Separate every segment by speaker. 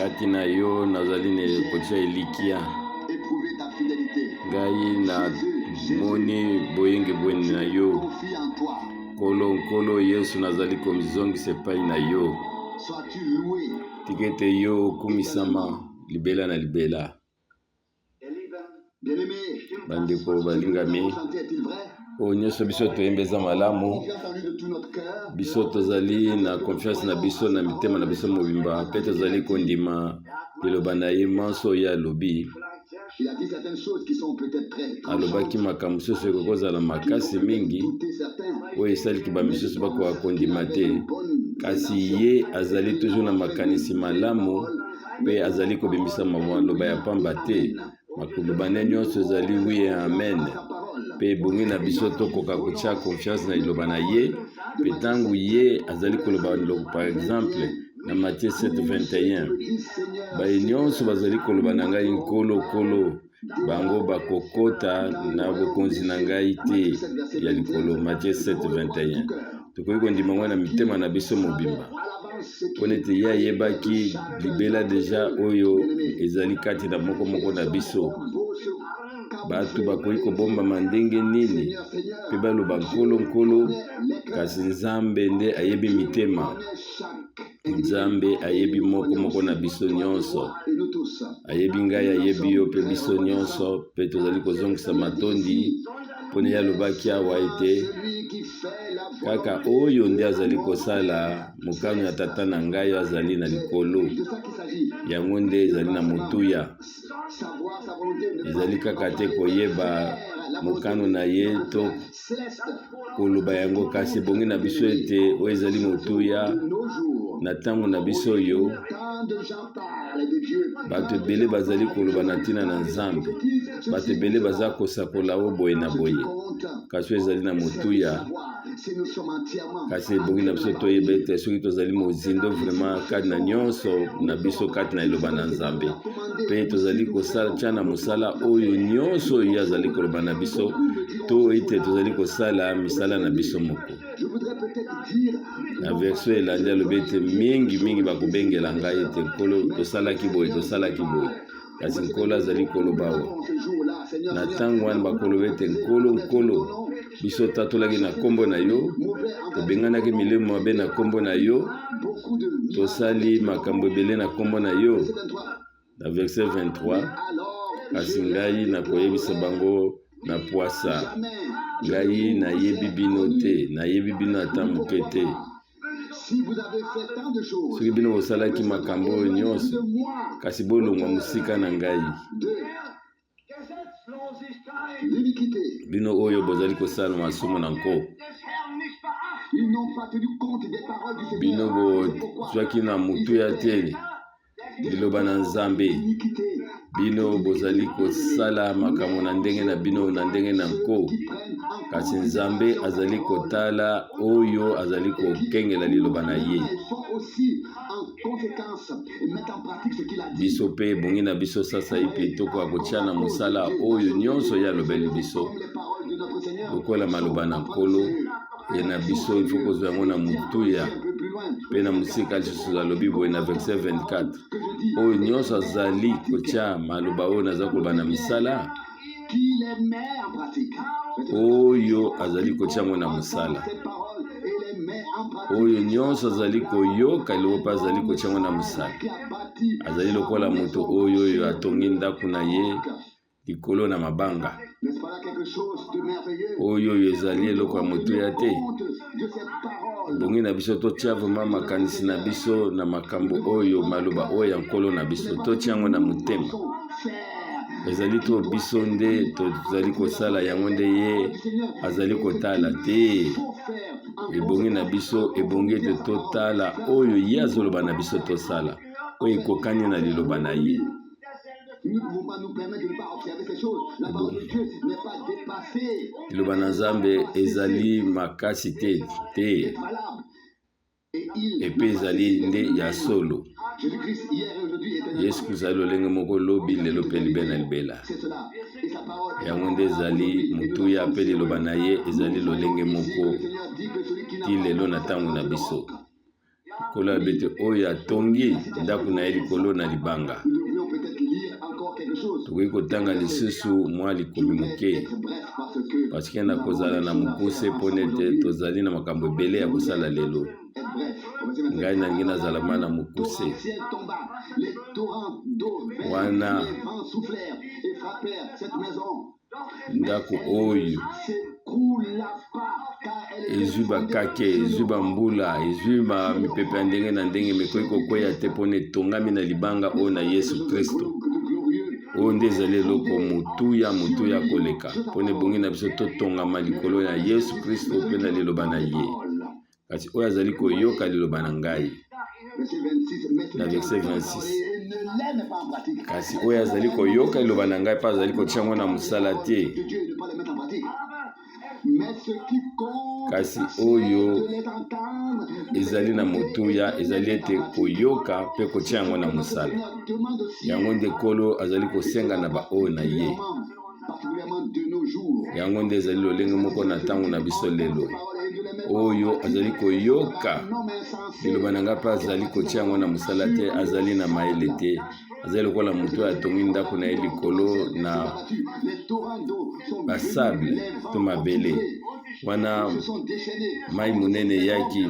Speaker 1: Kati na yo nazali na kotia elikia. Ngai namoni boyengebweni na yo. Nkolo, Nkolo Yesu, nazali komizongisa epai na yo. Tika ete yo okumisama libela na libela. Bandeko balingami, oyo nyonso biso toyembi eza malamu. Biso tozali na confiance na biso na mitema na biso mobimba, mpe tozali kondima liloba na ye manso oyo alobi. Alobaki makambo mosusu ekoki kozala makasi mingi, oyo esaliki bamisusu bakoka kondima te, kasi ye azali toujours na makanisi malamu mpe azali kobimisa maloba ya pamba te. Makoloba nde nyonso ezali oui et amen, mpe ebongi na biso tokoka kotia confiance na liloba na ye. Mpe ntango ye azali koloba, par exemple na Matthieu 7:21, baye nyonso bazali koloba na ngai Nkolo, Nkolo, bango bakokota na bokonzi na ngai te ya likolo. Matthieu 7:21. Tokoki kondima yango na mitema na biso mobimba, mpo nete ye ayebaki libela deja oyo ezali kati na moko moko na biso. Bato bakoki kobombama ndenge nini mpe baloba Nkolo, Nkolo, kasi Nzambe nde ayebi mitema. Nzambe ayebi moko moko na biso nyonso, ayebi ngai, ayebi yo mpe biso nyonso, mpe tozali kozongisa matondi mpo na ye alobaki awa ete kaka oyo nde azali kosala mokano ya Tata na ngai azali na likolo. Yango nde ezali na motuya. Ezali kaka te koyeba mokano na ye to koloba yango, kasi ebongi na biso ete oyo ezali motuya na ntango na biso oyo bato ebele bazali koloba na ntina na Nzambe, bato ebele baza kosakola o boye na boye, kasi oyo ezali na motuya. Kasi ebongi na biso toyeba ete soki tozali mozindo vraiment kati na nyonso na biso kati na liloba na Nzambe, mpe tozali kosala tia na mosala oyo nyonso oyo ye azali koloba na biso, to ete tozali kosala misala na biso moko. Na verso elandi alobi ete mingi mingi bakobengela ngai ete Nkolo, tosalaki boye, tosalaki boye. Kasi Nkolo azali koloba awa, na ntango wana bakoloba ete Nkolo, Nkolo, biso tatolaki na nkombo na yo, tobenganaki milimo mabe na nkombo na yo, tosali makambo ebele na nkombo na yo. Na verset 23, kasi ngai nakoyebisa bango na pwasa, ngai nayebi bino te, nayebi bino ata moke te. Soki bino bosalaki makambo oyo nyonso, kasi bolongwa mosika na ngai, bino oyo bozali kosala masumu na nko. Bino bozwaki na motuya te liloba na Nzambe. Bino bozali kosala makambo na ndenge na bino, na ndenge na nko, kasi Nzambe azali kotala oyo azali kokengela liloba na ye. Biso mpe ebongi na biso sasaipi tokoka kotia na mosala oyo nyonso ye alobeli biso, lokola maloba na Nkolo ye na biso. Il faut kozwa yango na motuya mpe na mosika. Lisusu alobi boye na verset 24, oyo nyonso azali kotia maloba oyo naza koloba na misala, oyo azali kotia yango na mosala, oyo nyonso azali koyoka eloko mpe azali kotia yango na mosala, azali lokola moto oyo oyo atongi ndako na ye likolo na mabanga. Oyo oyo ezali eloko ya motuya te. Ebongi na biso totia vraiment makanisi na biso na makambo oyo, maloba oyo ya Nkolo na biso, totia yango na motema. Ezali to biso nde tozali kosala yango nde ye azali kotala te. Ebongi na biso, ebongi ete totala oyo ye azoloba na biso tosala, oyo ekokani na liloba na ye. Liloba na Nzambe ezali makasi te te, epe ezali nde ya solo. Yesu Kristo azali lolenge moko lobi, lelo mpe libela na libela. Yango nde ezali motuya, mpe liloba na ye ezali lolenge moko ti lelo na ntango na biso. Nkolo alobi ete oyo atongi ndako na ye likolo na libanga. Tokoki kotanga lisusu mwa likomi moke, parceke nakozala na mokuse mpo ete tozali na makambo ebele ya kosala lelo. Ngai nalingi nazala ma na mokuse wana. Ndako oyo ezwi bakake, ezwi bambula, ezwi mipepe ya ndenge na ndenge, mekoki kokweya te mpo na etongami na libanga oyo na Yesu Kristo. Oyo nde ezali eloko motuya, motuya koleka, mpo na ebongi na biso totongama likolo ya Yesu Kristo mpe na liloba na ye. Kasi oyo azali koyoka liloba na ngai, na verset 26, kasi oyo azali koyoka liloba na ngai mpe azali kotia yango na mosala te, kasi oyo ezali na motuya ezali ete koyoka mpe kotia yango na mosala. Yango nde Nkolo azali kosenga na baoyo na ye. Yango nde ezali lolenge moko na ntango na biso lelo. Oyo azali koyoka liloba na ngai mpe azali kotia yango na mosala te, azali na mayele te. Azali lokola moto oyo atongi ndako na ye likolo na basable to mabele. Wana mai monene eyaki,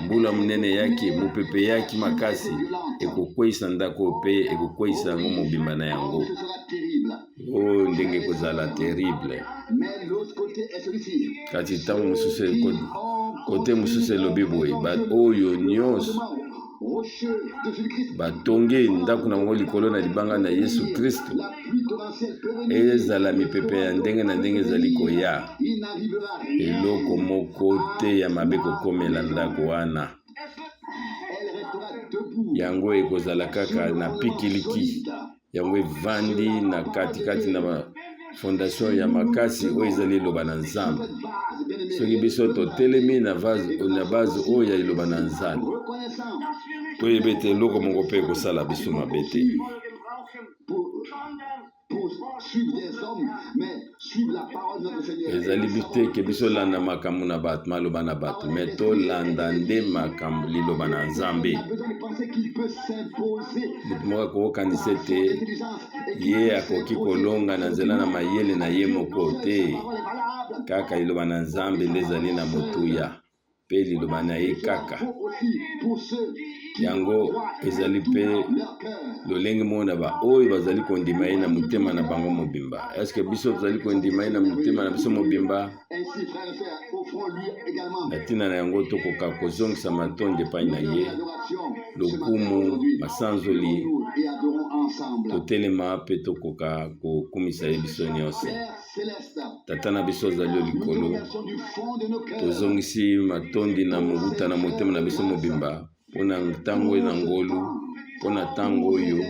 Speaker 1: mbula monene eyaki, mopepe eyaki makasi, ekokweisa ndako mpe ekokweisa yango mobimba na yango. Oyo ndenge ekozala terrible. Kasi ntango mosusu, kote mosusu elobi boye, oyo nyonso batongi ndako na bango likolo na libanga na Yesu Kristo, ezala mipepe ya ndenge na ndenge ezali koya, eloko moko te ya mabe kokomela ndako wana. Yango ekozala kaka na pikiliki. Yango evandi na katikati na fondation ya makasi oyo ezali liloba na Nzambe. Soki biso totelemi na base oyo ya liloba na Nzambe, toyebi ete eloko moko mpe ekosala biso mabe te. Ezali te ke biso landa makambo na bato, maloba na bato, me tolanda nde makambo liloba na Nzambe. Moto moko akokanisa ete ye akoki kolonga na nzela na mayele na ye moko te. Kaka liloba na Nzambe nde ezali na motuya. Mpe liloba na ye kaka. Yango ezali mpe lolenge moko na baoyo bazali kondima ye na motema na bango mobimba. Eske biso tozali kondima ye na motema na biso mobimba? Na ntina na yango tokoka kozongisa matondi epai na ye, lokumu, masanzoli, totelema mpe tokoka kokumisa ye biso nyonso. Tata na biso azali yo likolo, tozongisi matondi na mobuta na motema na biso mobimba mpo na ntango oyo na ngolu, mpo na ntango oyo,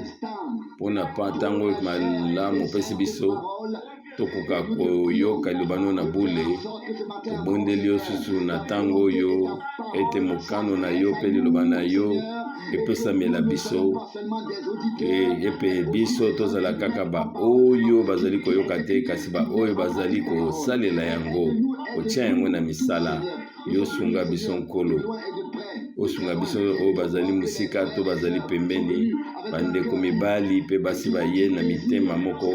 Speaker 1: mpo na pa ntango oyo malamu opesi biso tokoka koyoka liloba no na bule. Tobondeli yo susu na ntango oyo ete mokano na yo mpe liloba na yo epesamela biso, epe biso tozala kaka baoyo bazali koyoka te, kasi baoyo bazali kosalela yango, kotia yango na misala. Yo sunga biso Nkolo, osunga biso oyo bazali mosika to bazali pembeni, bandeko mibali mpe basi baye na mitema moko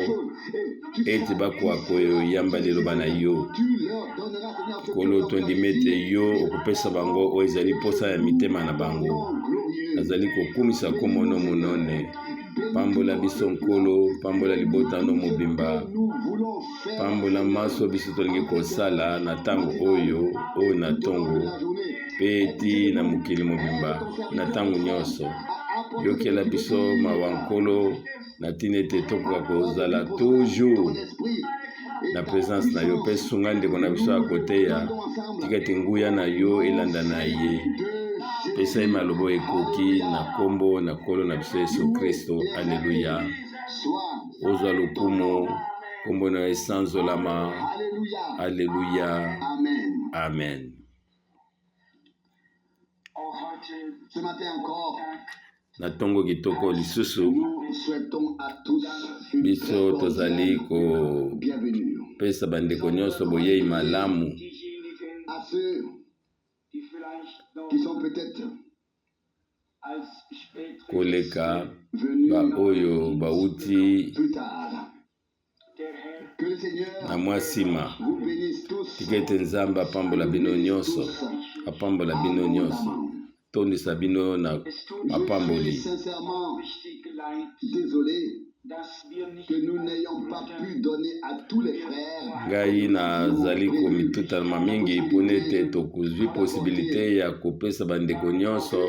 Speaker 1: ete bakoka koyamba liloba na yo. Nkolo, tondimi ete yo okopesa bango oyo ezali mposa ya mitema na bango. Nazali kokumisa nkombo no monene. Pambola biso Nkolo, pambola libota no mobimba, pambola maso biso tolingi kosala na ntango oyo, oyo na ntongo mpe ti na mokili mobimba na ntango nyonso. Yokela biso mawa Nkolo, na ntina ete tokoka kozala toujours na presence na yo, mpe sunga ndeko na biso ya koteya, tika ete nguya na yo elanda na ye, pesa ye maloba oyo ekoki na nkombo na Nkolo na biso Yesu Kristo. Aleluya. Ozwa lokumu, nkombo na yo esanzolama. Aleluya, amen. Na ntongo kitoko lisusu, biso tozali kopesa bandeko nyonso boyei malamu. Koleka baoyo bauti na mwa nsima. Tika ete Nzambe apambola bino nyonso, apambola bino nyonso, tondisa bino na mapamboli. Ngai nazali komitutama mingi mpona ete tokozwi posibilite ya kopesa bandeko nyonso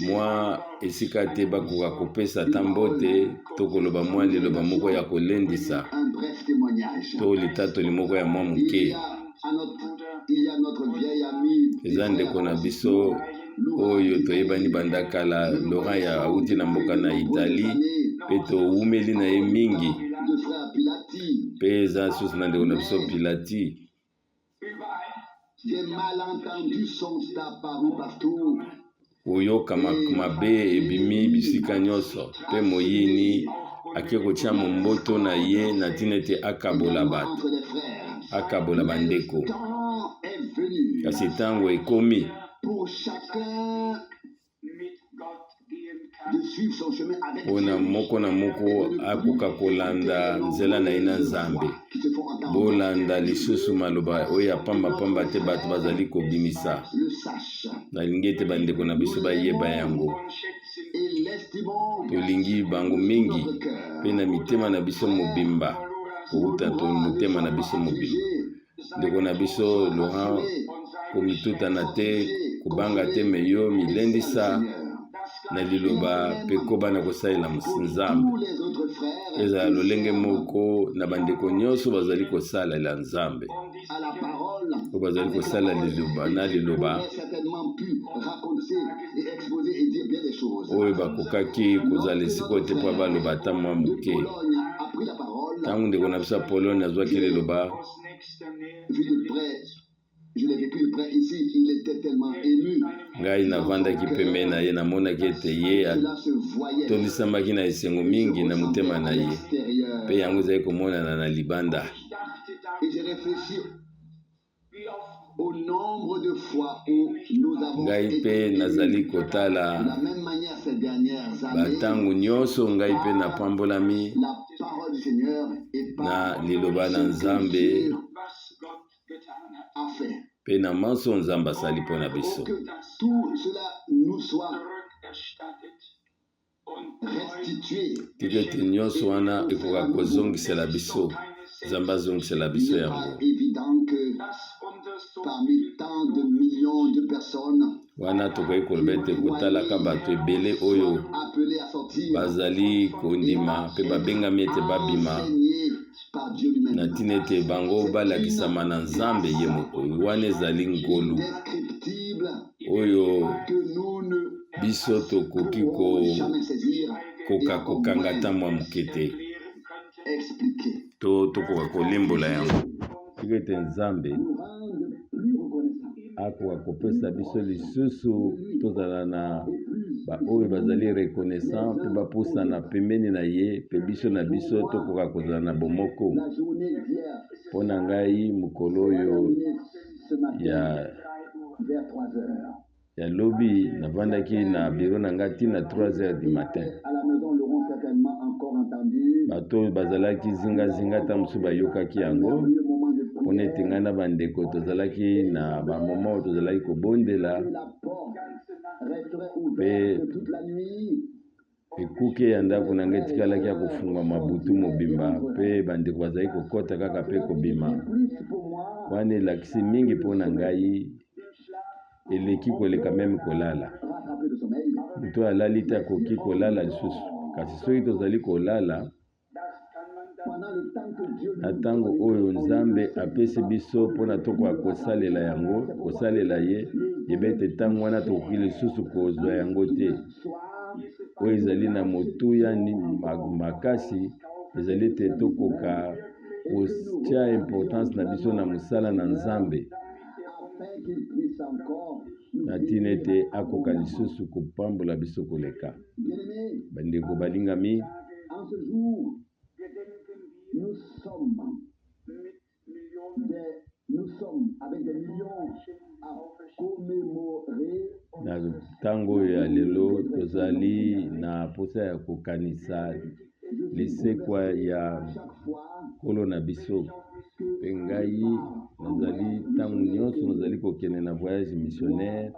Speaker 1: mwa esika te bakoka kopesa ata mbote to koloba mwa liloba moko ya kolendisa to litatoli moko ya mwa moke. Eza ndeko na biso oyo toyebani banda kala, Laurent ya awuti na mboka na Italie mpe towumeli na ye mingi, mpe eza susu na ndeko na biso Pilati.
Speaker 2: Des malentendus sont apparus partout.
Speaker 1: Koyoka mabe ebimi bisika nyonso, mpe moyini ake kotia momboto na ye na ntina ete akabola bato, akabola bandeko. Kasi ntango ekomi mpo na moko na moko akoka kolanda nzela na ye na Nzambe. Bolanda lisusu maloba oyo ya pambapamba te bato bazali kobimisa. Nalingi ete bandeko na biso bayeba yango. Tolingi bango mingi mpe na mitema na biso mobimba, kowuta to motema na biso mobimba. Ndeko na biso Laurent, komitutana te, kobanga te, me yo milendisa na liloba mpe koba na kosalela Nzambe. Ezala lolenge moko na bandeko nyonso bazali kosalela Nzambe, oyo bazali kosala liloba na liloba, oyo bakokaki kozala esika oyo te mpo baloba ata mwa moke. Ntango ndeko na biso ya Pologne azwaki liloba, ngai navandaki pembeni na ye, namonaki ete ye atondisamaki na esengo mingi na motema na ye, mpe yango ezali komonana na libanda. Ngai mpe nazali kotala bantango nyonso, ngai mpe napambolami na liloba na Nzambe mpe na manso Nzambe asali mpo na biso. Tika ete nyonso wana ekoka kozongisela biso, Nzambe azongisela biso yango. Wana tokoki koloba ete kotalaka bato ebele oyo bazali kondima mpe babengami ete babima na ntina ete bango balakisama na Nzambe ye moko, wana ezali ngolu oyo biso tokoki kokoka kokanga ata mwa moke te to tokoka kolimbola yango. Tika ete Nzambe akoka kopesa biso lisusu tozala na baoyo bazali reconnaissant mpe bapusana pembeni na ye, mpe biso na biso tokoka kozala na bomoko. Mpo na ngai, mokolo oyo ya ya lobi, navandaki na biro na ngai ntina 3 heures du matin. Bato oyo bazalaki zingazinga ata mosusu bayokaki yango, mpona ete ngai na bandeko tozalaki na bamoma oyo tozalaki kobondela, mpe ekuke ya ndako na ngai etikalaki ya kofungwama butu mobimba, mpe bandeko bazalaki kokɔta kaka mpe kobima. Wana elakisi mingi mpo na ngai, eleki koleka meme kolala. Moto oyo alali te akoki kolala lisusu, kasi soki tozali kolala na ntango oyo Nzambe apesi biso mpona tokoka kosalela yango, kosalela ye, yeba ete ntango wana tokoki lisusu kozwa yango te. Oyo ezali na motuya makasi ezali ete tokoka kotia importance na biso na mosala na Nzambe, na ntina ete akoka lisusu kopambola biso koleka. Bandeko balingami, na Ntango oyo ya lelo tozali na mposa ya kokanisa lisekwa ya Nkolo na biso. Mpe ngai nazali ntango nyonso nazali kokende na voyage missionnaire,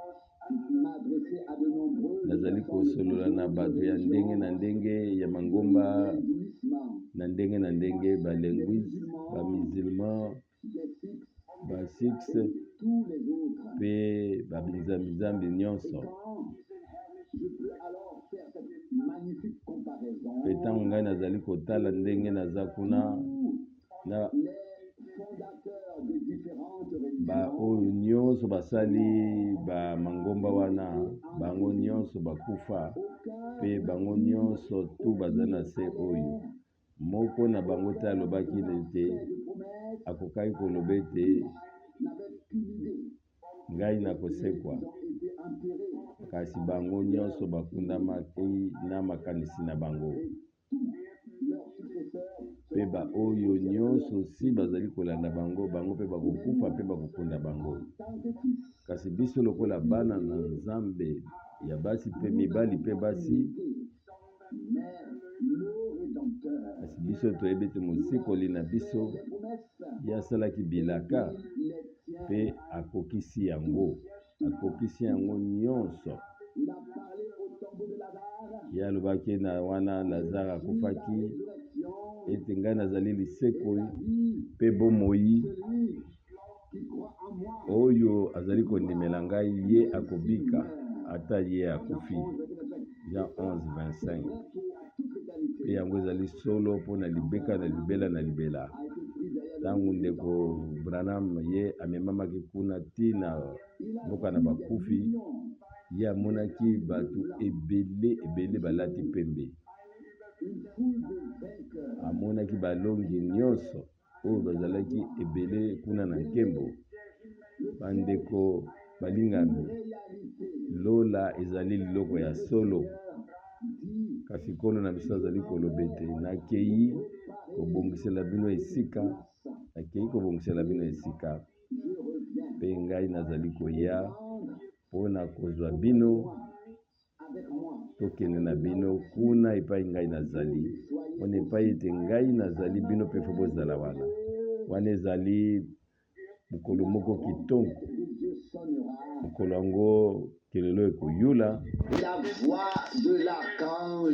Speaker 1: nazali kosolola na bato ya ndenge na ndenge ya mangomba na ndenge na ndenge, ba linguistes, ba musulmans, ba sikhs mpe ba binzambi-nzambi nyonso. Mpe ntango ngai nazali kotala ndenge naza kuna na baoyo nyonso basali ba mangomba wana, bango nyonso bakufa mpe bango nyonso tu bazali na se oyo. Moko na bango te alobaki ete akokaki koloba ete ngai nakosekwa, kasi bango nyonso bakundamaki na makanisi na bango. Mpe baoyo nyonso si bazali kolanda bango, bango mpe bakokufa mpe bakokunda bango. Kasi biso lokola bana na Nzambe ya basi mpe mibali mpe basi, kasi biso toyebi ete Mosikoli na biso ye asalaki bilaka mpe akokisi yango, akokisi yango nyonso. Ye alobaki na wana Lazare akufaki ete ngai nazali lisekoi mpe bomoi, oyo azali kondimela ngai ye akobika ata ye akufi. Jean 11, 25. Mpe yango ezali solo mpo na libeka na libela na libela. Ntango ndeko Branham ye amemamaki kuna ti na mboka na bakufi, ye amonaki bato ebele ebele balati pembe. Amonaki balongi nyonso oyo bazalaki ebele kuna na nkembo. Bandeko balingami, lola ezali liloko ya solo. Kasi Nkolo na biso azali koloba ete, Nakei kobongisela bino esika, nakei kobongisela bino esika, mpe ngai nazali koya mpo na kozwa bino, tokende na bino kuna epai ngai nazali, mpo na epai ete ngai nazali, bino mpe fo bozala wana. Wana ezali mokolo moko kitoko, mokolo yango kelelo ekoyula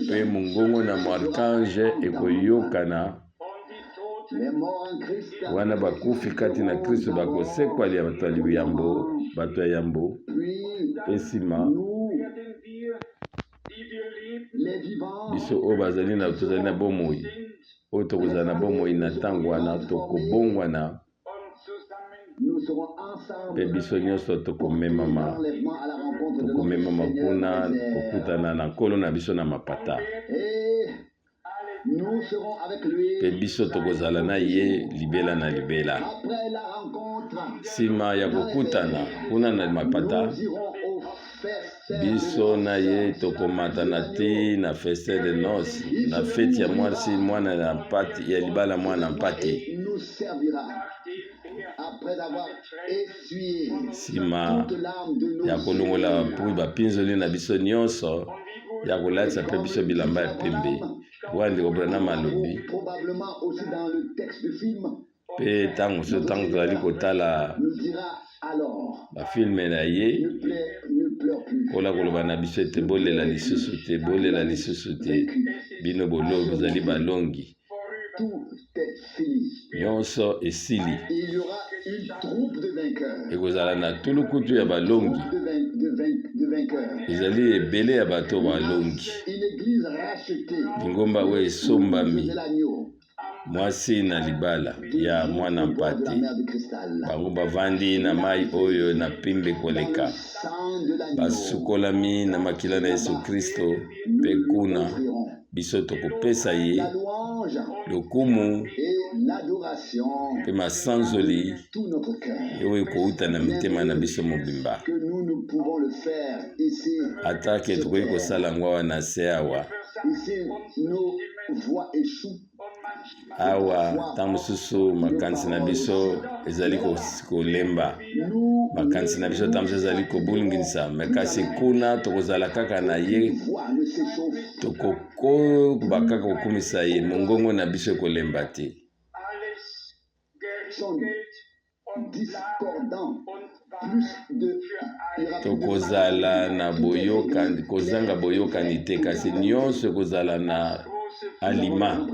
Speaker 1: mpe mongongo na moarkange ekoyokana wana bakufi kati na Kristo bakosekwa ya bato ya yambo, bato ya yambo, mpe nsima biso oyo bazali na tozali na bomoi oyo tokozala na bomoi na ntango wana tokobongwana mpe biso nyonso tokomemama tokomemama kuna kokutana na Nkolo na biso na mapata mpe biso tokozala na ye libela na libela. Nsima ya kokutana kuna na mapata, biso na ye tokomata na ti na festin de noces, na feti ya mwasi mwana na mpati ya libala mwana mpati. Nsima ya kolongola bapinzoli na biso nyonso, ya kolatisa mpe biso bilamba ya pembe. Wana ndeko Branham alobi. Mpe ntango mosusu ntango tozali kotala bafilme na ye, kola koloba na biso ete bolela lisusu te, bolela lisusu te, bino bolo bozali balongi. Nyonso esili. Ekozala na tulukutu ya balongi. Ezali ebele ya bato balongi. Lingomba oyo esombami. Mwasi na libala ya mwana mpate. Bango bavandi na mai oyo na pembe koleka. Basukolami na makila na Yesu Kristo, mpe kuna biso tokopesa ye lokumu mpe masanzoli oyo ekouta na mitema na biso mobimba. Atake tokoki kosala yango awa na se awa. Awa ntango mosusu makanisi na biso ezali kolemba, makanisi na biso ntango mosusu ezali kobulunginisa, me kasi kuna tokozala kaka na ye, tokokoba kaka kokumisa ye, mongongo na biso ekolemba te. Tokozala na boyokani, kozanga boyokani te, kasi nyonso ekozala na alima.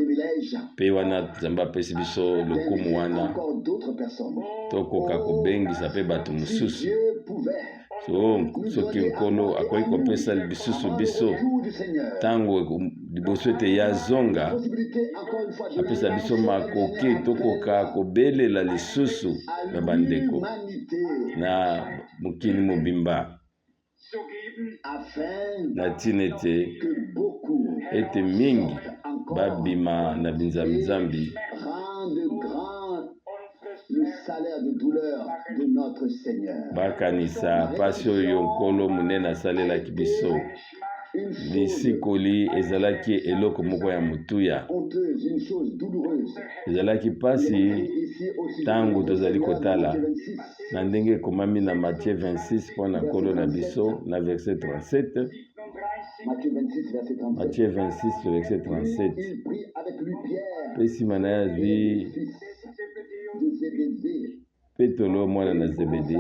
Speaker 1: Mpe wana Nzambe apesi biso lokumu wana, tokoka kobengisa mpe bato mosusu. So, soki Nkolo akoki kopesa lisusu biso ntango liboso ete ye azonga, apesa biso makoki tokoka kobelela lisusu na bandeko na mokili mobimba na ntina ete ete mingi babima na binzambi-nzambi. Bakanisa mpasi oyo Nkolo monene asalelaki biso. Lisikoli ezalaki eloko moko ya motuya. Ezalaki mpasi ntango tozali kotala na ndenge ekomami na Matthieu 26 mpo na Nkolo na biso na verset 37. Matthieu 26 verset 37. Mpe nsima na ye azwi Petelo mwana na Zebede,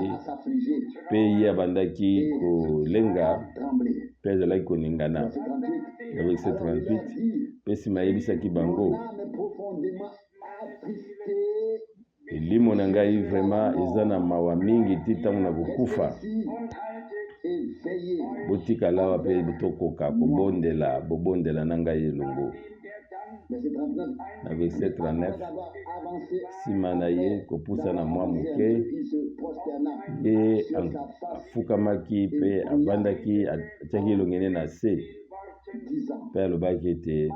Speaker 1: mpe ye abandaki kolenga mpe azalaki koningana. Na verset 38, mpe nsima ayebisaki bango, elimo na ngai vraiment eza na mawa mingi ti ntango na kokufa. Botikala awa mpe tokoka kobondela, bobondela na ngai elongo. Na verset 39, nsima na ye kopusana mwa moke, ye afukamaki mpe avandaki, atiaki elongi ne na se mpe alobaki ete,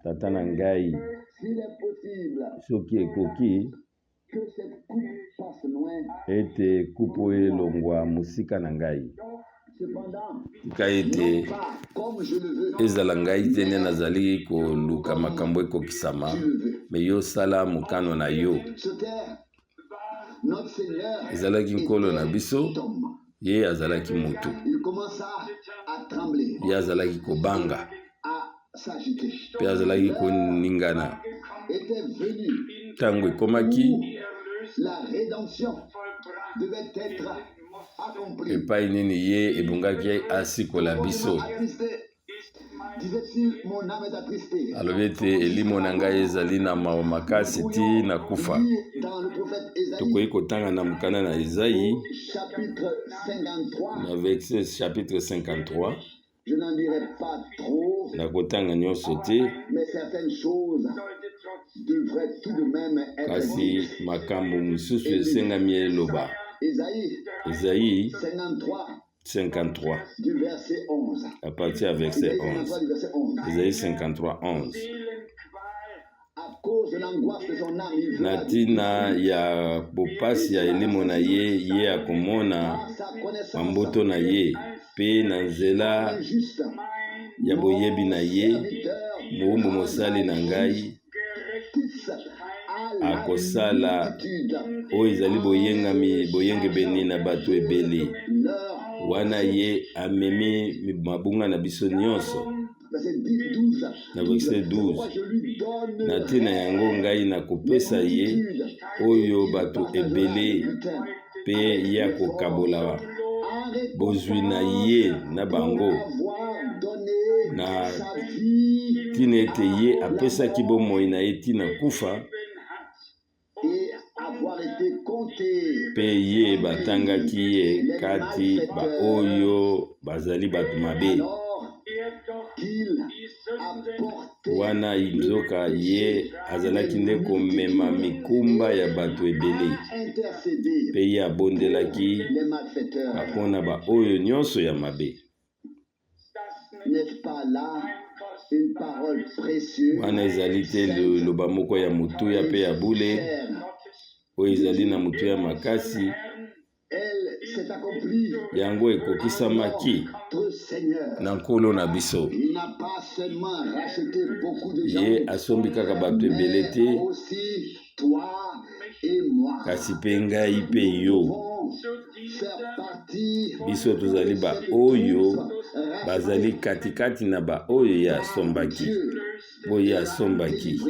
Speaker 1: Tata na ngai, soki ekoki ete kupe oyo elongwa mosika na ngai. Tika ete ezala ngai te nde nazali koluka makambo ekokisama, me yo sala mokano na yo. Ezalaki Nkolo na biso, ye azalaki moto, ye azalaki kobanga mpe azalaki koningana. Ntango ekomaki epai nini ye ebongaki asikola biso, Alobi ete elimo na ngai ezali na mawa makasi tii na kufa. Tokoki kotanga na mokanda na Esaïe na verset chapitre 53. Nakotanga nyonso te, kasi makambo mosusu esengami eloba. Esaïe 53
Speaker 2: du verset 11.
Speaker 1: À partir ya verset 11. Esaïe 53 11. Na ntina ya bopasi ya elimo na ye, ye akomona mamboto na ye, mpe na nzela ya boyebi na ye, mowumbu mosali na ngai akosala oyo ezali boyengami boyengebeni na bato ebele wana ye amemi mabunga na biso nyonso. Na verset 12, na ntina yango ngai nakopesa ye oyo bato ebele mpe ye akokabola bozwi na ye na bango, na ntina ete ye apesaki bomoi na ye ntina kufa, mpe ye batangaki ye kati baoyo bazali bato mabe. Wana nzoka ye azalaki nde komema mikumba ya bato ebele, mpe ye abondelaki mpo na baoyo nyonso ya mabe. Wana ezali te liloba moko ya motuya mpe ya bule, oyo ezali na motuya makasi. Yango ekokisamaki na Nkolo na biso. Ye asombi kaka bato ebele te, kasi mpe ngai mpe yo. Biso tozali baoyo bazali katikati na baoyo ye asombaki, oyo ye asombaki,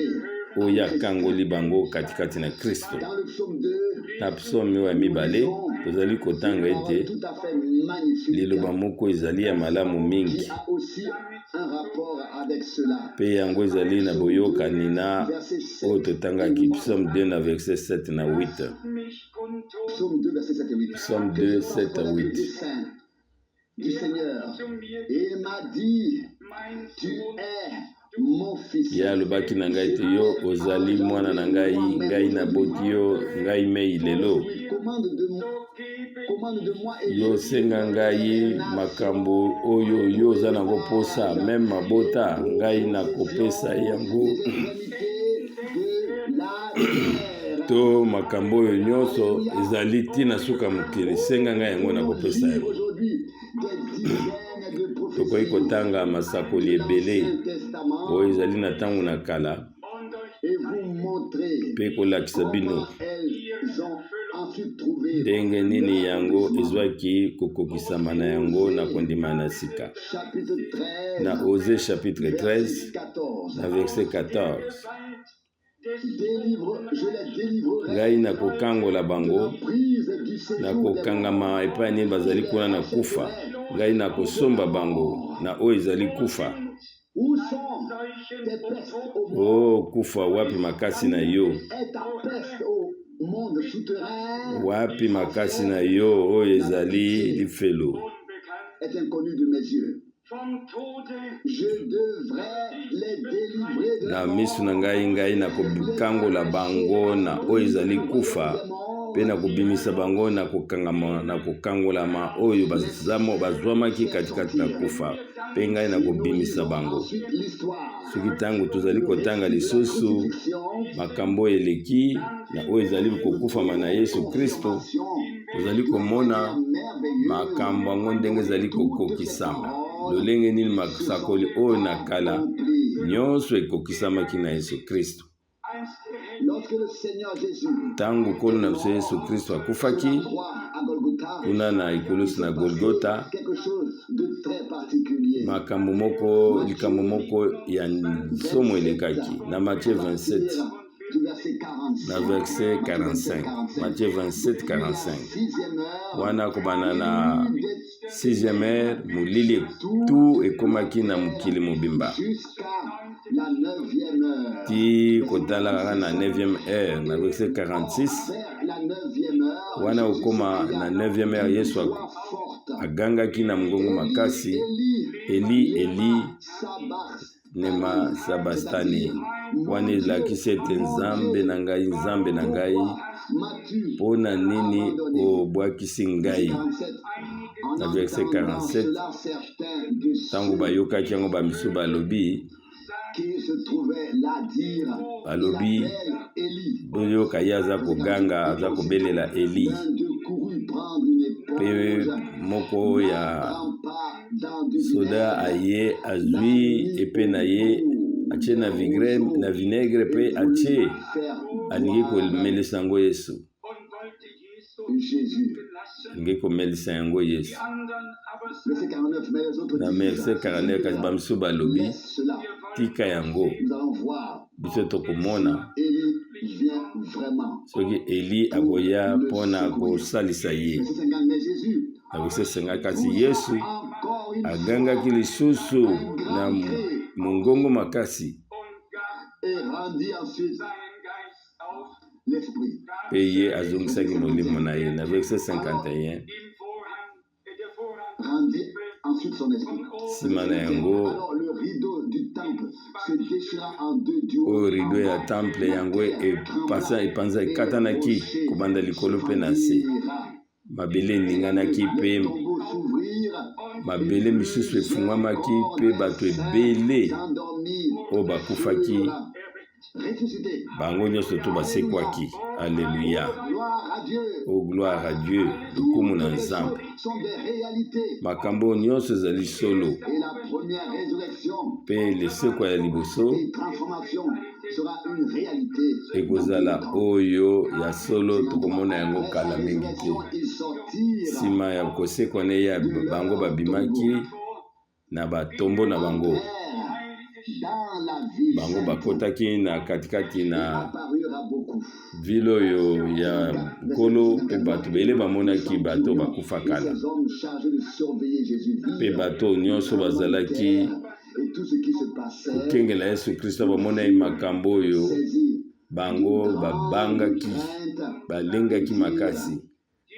Speaker 1: oyo akangoli bango katikati na Kristo. Na psaume oyo ya mibale, tozali kotanga ete liloba moko ezali ya malamu mingi mpe yango ezali na boyokani na oyo totangaki psaume 2 na verset 7 na 8. Psaume 2, 7 à 8.
Speaker 2: Du Seigneur. Et il m'a dit, tu es mon fils.
Speaker 1: Ye alobaki na ngai ete yo ozali mwana na ngai, ngai naboti yo ngai mei lelo. Yo senga ngai makambo oyo yo oza nango mposa, meme mabota ngai nakopesa yango to makambo oyo nyonso ezali ntina suka mokili, senga ngai yango nakopesa yango. Tokoki kotanga masakoli ebele oyo ezali na ntango na kala mpe kolakisa bino ndenge nini yango ezwaki kokokisama na yango na kondima na sika. Na Osee chapitre 13 na verset 14. Ngai nakokangola bango na kokangama epai nini bazali kuna na kufa. Ngai nakosomba bango na oyo ezali kufa. O oh, kufa, wapi makasi na yo? Wapi makasi na yo oyo ezali lifelo? Na miso na ngai, ngai nakokangola bango na oyo ezali kufa, mpe nakobimisa bango na kokangama na kokangolama oyo bazwamaki katikati na kufa, mpe ngai nakobimisa bango. Soki ntango tozali kotanga lisusu makambo oyo eleki na oyo ezali kokufama na Yesu Kristo, tozali komona makambo yango ndenge ezali kokokisama, lolenge nini masakoli oyo na kala nyonso ekokisamaki na Yesu Kristo. Ntango Nkolo na biso Yesu Kristo akufaki kuna na ekulusu na Golgota, makambo moko, likambo moko ya nsomo elekaki na Matthieu 27 na verset 45. Matthieu 27 45. Wana kobanda na 6e heure, molili tu ekomaki na mokili mobimba ti kotala kaka na 9e heure na verset 46. Wana okoma na 9e heure, Yesu agangaki na mongongo makasi, Eli, Eli, nema sabastani. Wana elakisi ete Nzambe na ngai, Nzambe na ngai, mpo na nini obwakisi ngai? Na verset 47, ntango bayokaki yango, bamisusu balobi, balobi boyoka ye aza koganga, aza kobelela Eli. Mpe moko ya soda aye azwi epe na ye atie na vigre na vinaigre mpe atie alingi komelisa yango Yesu, alingi komelisa yango Yesu. Na verset 49, kasi bamisusu balobi tika yango, biso tokomona soki Eli akoya mpo na kosalisa ye. Na verset 50, kasi Yesu agangaki lisusu na mongongo makasi, mpe ye azongisaki molimo na ye. Na verset 51, nsima na yango oyo rido ya temple yango epasa epanza ekatanaki kobanda likolo mpe na nse, mabele eninganaki mpe mabele misusu efungwamaki mpe bato ebele oyo bakufaki. Bango nyonso to basekwaki. Alleluia. O gloire à Dieu. Lokumu na Nzambe. Makambo nyonso ezali solo. Mpe lisekwa ya liboso ekozala oyo ya solo, tokomona yango kala mingi te. Nsima ya kosekwa na ye, bango babimaki na batombo na bango, bango bakotaki na katikati na ville oyo ya Nkolo, mpe bato bele bamonaki bato bakufa kala, mpe bato nyonso bazalaki kokengela Yesu Kristo bamonaki makambo oyo, bango babangaki, balengaki makasi,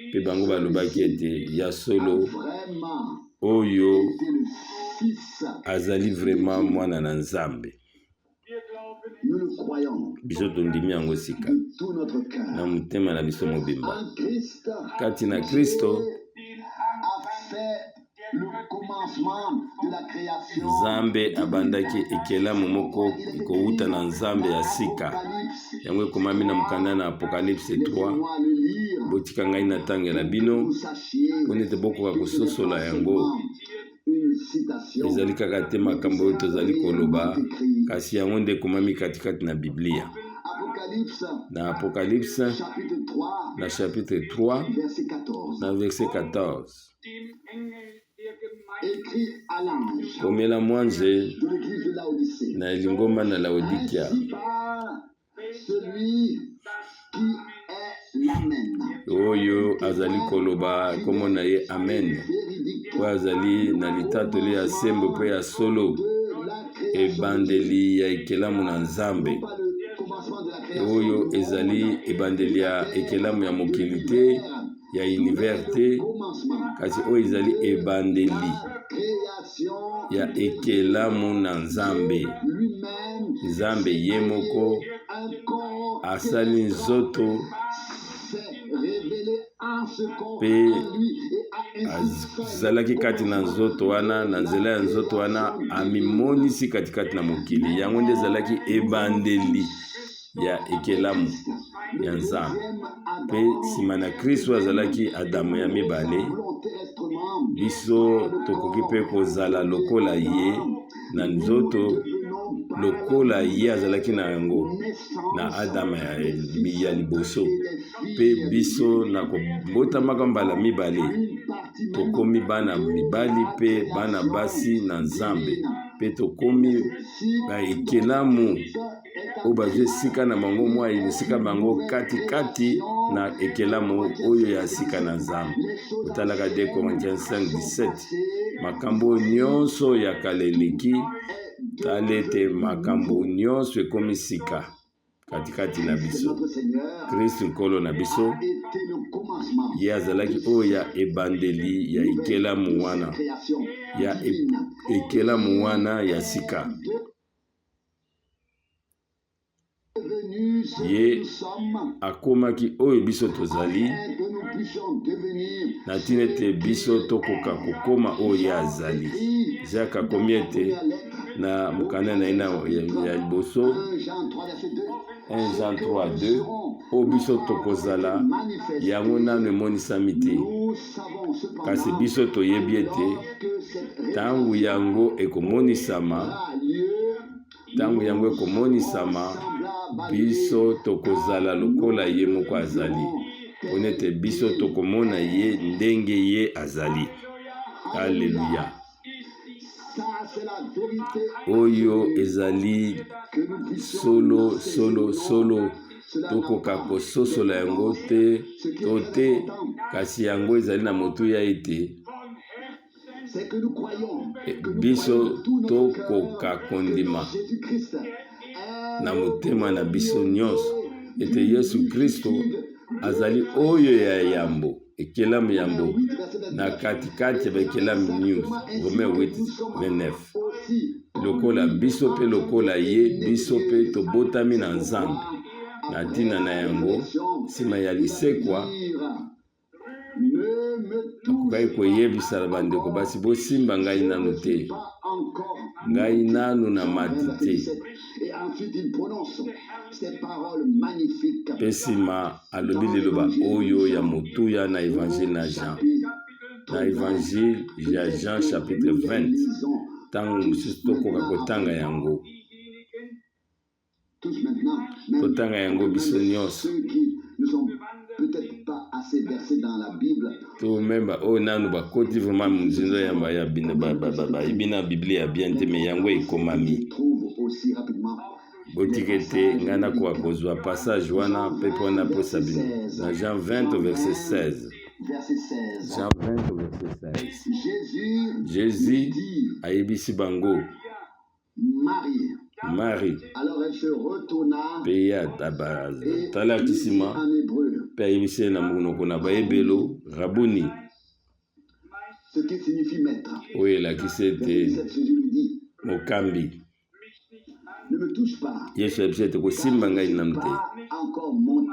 Speaker 1: mpe bango balobaki ete ya solo oyo azali vraiment mwana na Nzambe. Biso tondimi yango sika na motema na biso mobimba. Kati na Kristo, Nzambe abandaki ekelamu moko kowuta na Nzambe ya sika. Yango ekomami na mokanda na Apocalypse 3. Botika ngai natangela bino mpo ete bokoka kososola yango. Ezali kaka te makambo oyo tozali koloba, kasi yango nde ekomami katikati na Biblia. Na Apocalypse na chapitre 3 na verset 14: Komela mwanze na lingomba na Laodikia oyo azali koloba, nkombo na ye Amen, oyo azali na litatoli ya sembo mpe ya solo, ebandeli ya ekelamu na Nzambe. Oyo ezali ebandeli ya ekelamu ya mokili te, ya univers te, kasi oyo ezali ebandeli ya ekelamu na Nzambe. Nzambe ye moko asali nzoto mpe azalaki kati na nzoto wana. Na nzela ya nzoto wana amimonisi katikati na mokili. Yango nde ezalaki ebandeli ya ekelamu ya Nzambe. Mpe nsima na Kristo azalaki Adamu ya mibale, biso tokoki mpe kozala lokola ye na nzoto lokola ye azalaki na yango na Adama ya liboso. Mpe biso na kobotamaka mbala mibale, tokomi bana mibali mpe bana basi na Nzambe, mpe tokomi baekelamu oyo bazwi esika na bango, mwa esika bango katikati na ekelamu oyo ya sika na Nzambe. Otalaka 2 Corinthiens 5 17: makambo nyonso ya kala eleki, tala ete makambo nyonso ekomi sika katikati na biso. Kristu Nkolo na biso, ye azalaki oyo ya ebandeli ya ekelamu wana, ya ekelamu wana ya sika. Ye akomaki oyo biso tozali, na ntina ete biso tokoka kokoma oyo ye azali. Jacques akomi ete na mokanda na ye ya liboso, 1 Jean 3 2: oyo biso tokozala, yango nano emonisami te, kasi biso toyebi ete ntango yango ekomonisama, ntango yango ekomonisama, biso tokozala lokola ye moko azali, mpona ete biso tokomona ye ndenge ye azali. Alleluya! Oyo ezali solo, solo, solo. Tokoka kososola yango te to te, kasi yango ezali na motuya ete biso tokoka kondima na motema na biso nyonso ete Yesu Kristo azali oyo ya yambo, ekelamu yambo na katikati ya baekelamu nyonso. Romain 8 29. Lokola biso mpe lokola ye, biso mpe tobotami na Nzambe. Na ntina na yango, nsima ya lisekwa, akokaki koyebisa na bandeko basi: "Bosimba ngai nanu te." Ngai nanu na mati te. Mpe nsima alobi liloba oyo ya motuya na Evangile na Jean, na Evangile ya Jean chapitre 20. Ntango mosusu tokoka kotanga yango, totanga yango biso nyonso. To meme oyo nanu bakoti vraiment mozindo ya bayebi na biblia ya bien te, me yango ekomami. Botika ete ngai nakoka kozwa passage wana mpe mpo napesa bino na Jean 20 verset 16. Jean 20 verset 16. Jésus ayebisi bango, Marie. Mpe ye atalaki nsima mpe ayebisi ye na monoko na Baebelo, Rabuni, oyo elakisi ete mokambi. Yesu ayebisi ete kosimba ngai nanu te,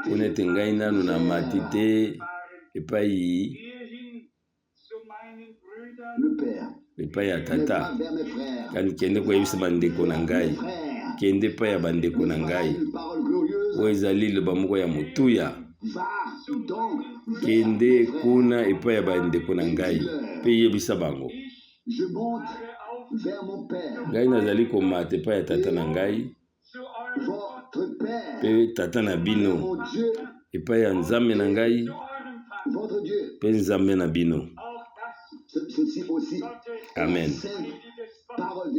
Speaker 1: mpona ete ngai nanu namati te epai epai ya Tata. Kani kende koyebisa bandeko na ngai, kende epai ya bandeko na ngai. Oyo ezali liloba moko ya motuya. Kende kuna epai ya bandeko na ngai mpe yebisa bango, ngai nazali komata epai ya Tata na ngai mpe Tata na bino, epai ya Nzambe na ngai mpe Nzambe na bino. Amen.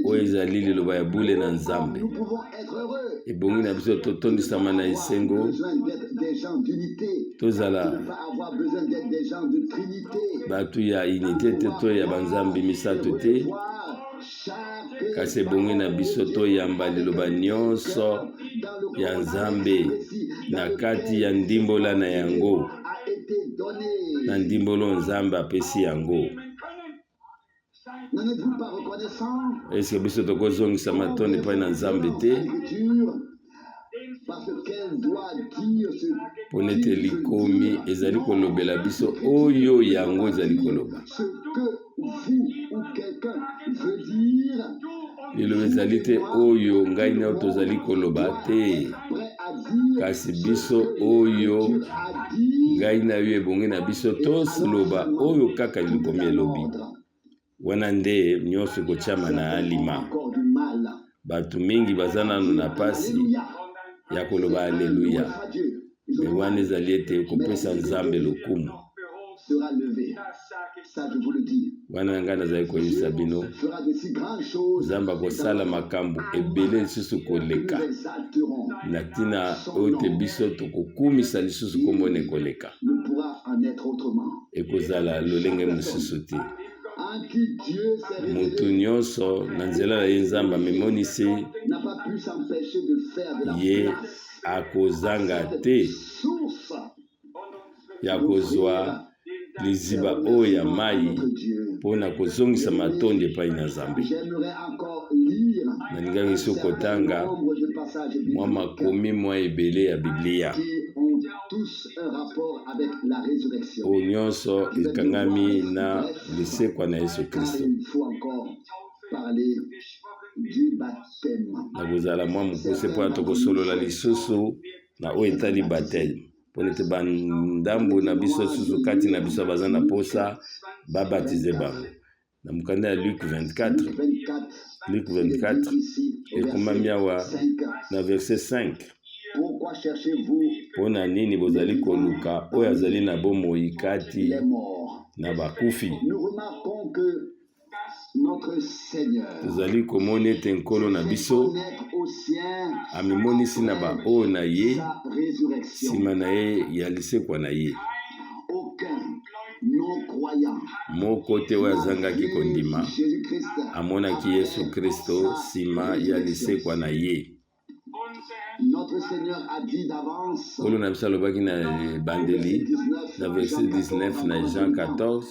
Speaker 1: Oyo ezali liloba ya bule na Nzambe. Ebongi na biso totondisama na esengo, tozala bato ya unité te to ya banzambe misato te, kasi ebongi na biso toyamba liloba nyonso ya Nzambe na kati ya ndimbola na yango, na ndimbola oyo Nzambe apesi yango. Eske biso tokozongisa matondo epai na Nzambe te mpo nete likomi ezali kolobela biso oyo yango ezali koloba? Liloba ezali te oyo ngai na yo tozali koloba te, kasi biso oyo ngai na yo ebongi na biso toloba oyo kaka likomi elobi. Wana nde nyonso ekotyama na alima. Bato mingi baza nanu na pasi ya koloba aleluya, me wana ezali ete kopesa Nzambe lokumu. Wana ngai nazali koyebisa bino, Nzambe akosala makambo ebele lisusu koleka na ntina oyo te biso tokokumisa lisusu nkombo na koleka. Ekozala lolenge mosusu te. Moto nyonso na nzela na ye Nzambe amimonisi, ye akozanga te ya kozwa liziba oyo ya mai mpo na kozongisa matondi epai na Nzambe. Nalingaki so kotanga mwa makomi mwa ebele ya Biblia oyo nyonso ekangami na lisekwa na Yesu Kristo. Nakozala mwa mokuse mpo na tokosolola lisusu na oyo etali bateme, mpo nete bandambo na biso lisusu kati na biso baza na posa babatize bango. Na mokanda ya Luc 24, Luc 24 ekomami awa na verset 5: mpo na nini bozali koluka oyo azali na bomoi kati na bakufi? Tozali komona ete Nkolo na biso amimonisi na baoyo na ye nsima na ye ya lisekwa na ye. Moko te oyo azangaki kondima amonaki Yesu Kristo nsima ya lisekwa na ye. Nkolo na biso alobaki na ebandeli na verset 19 na Jean 14,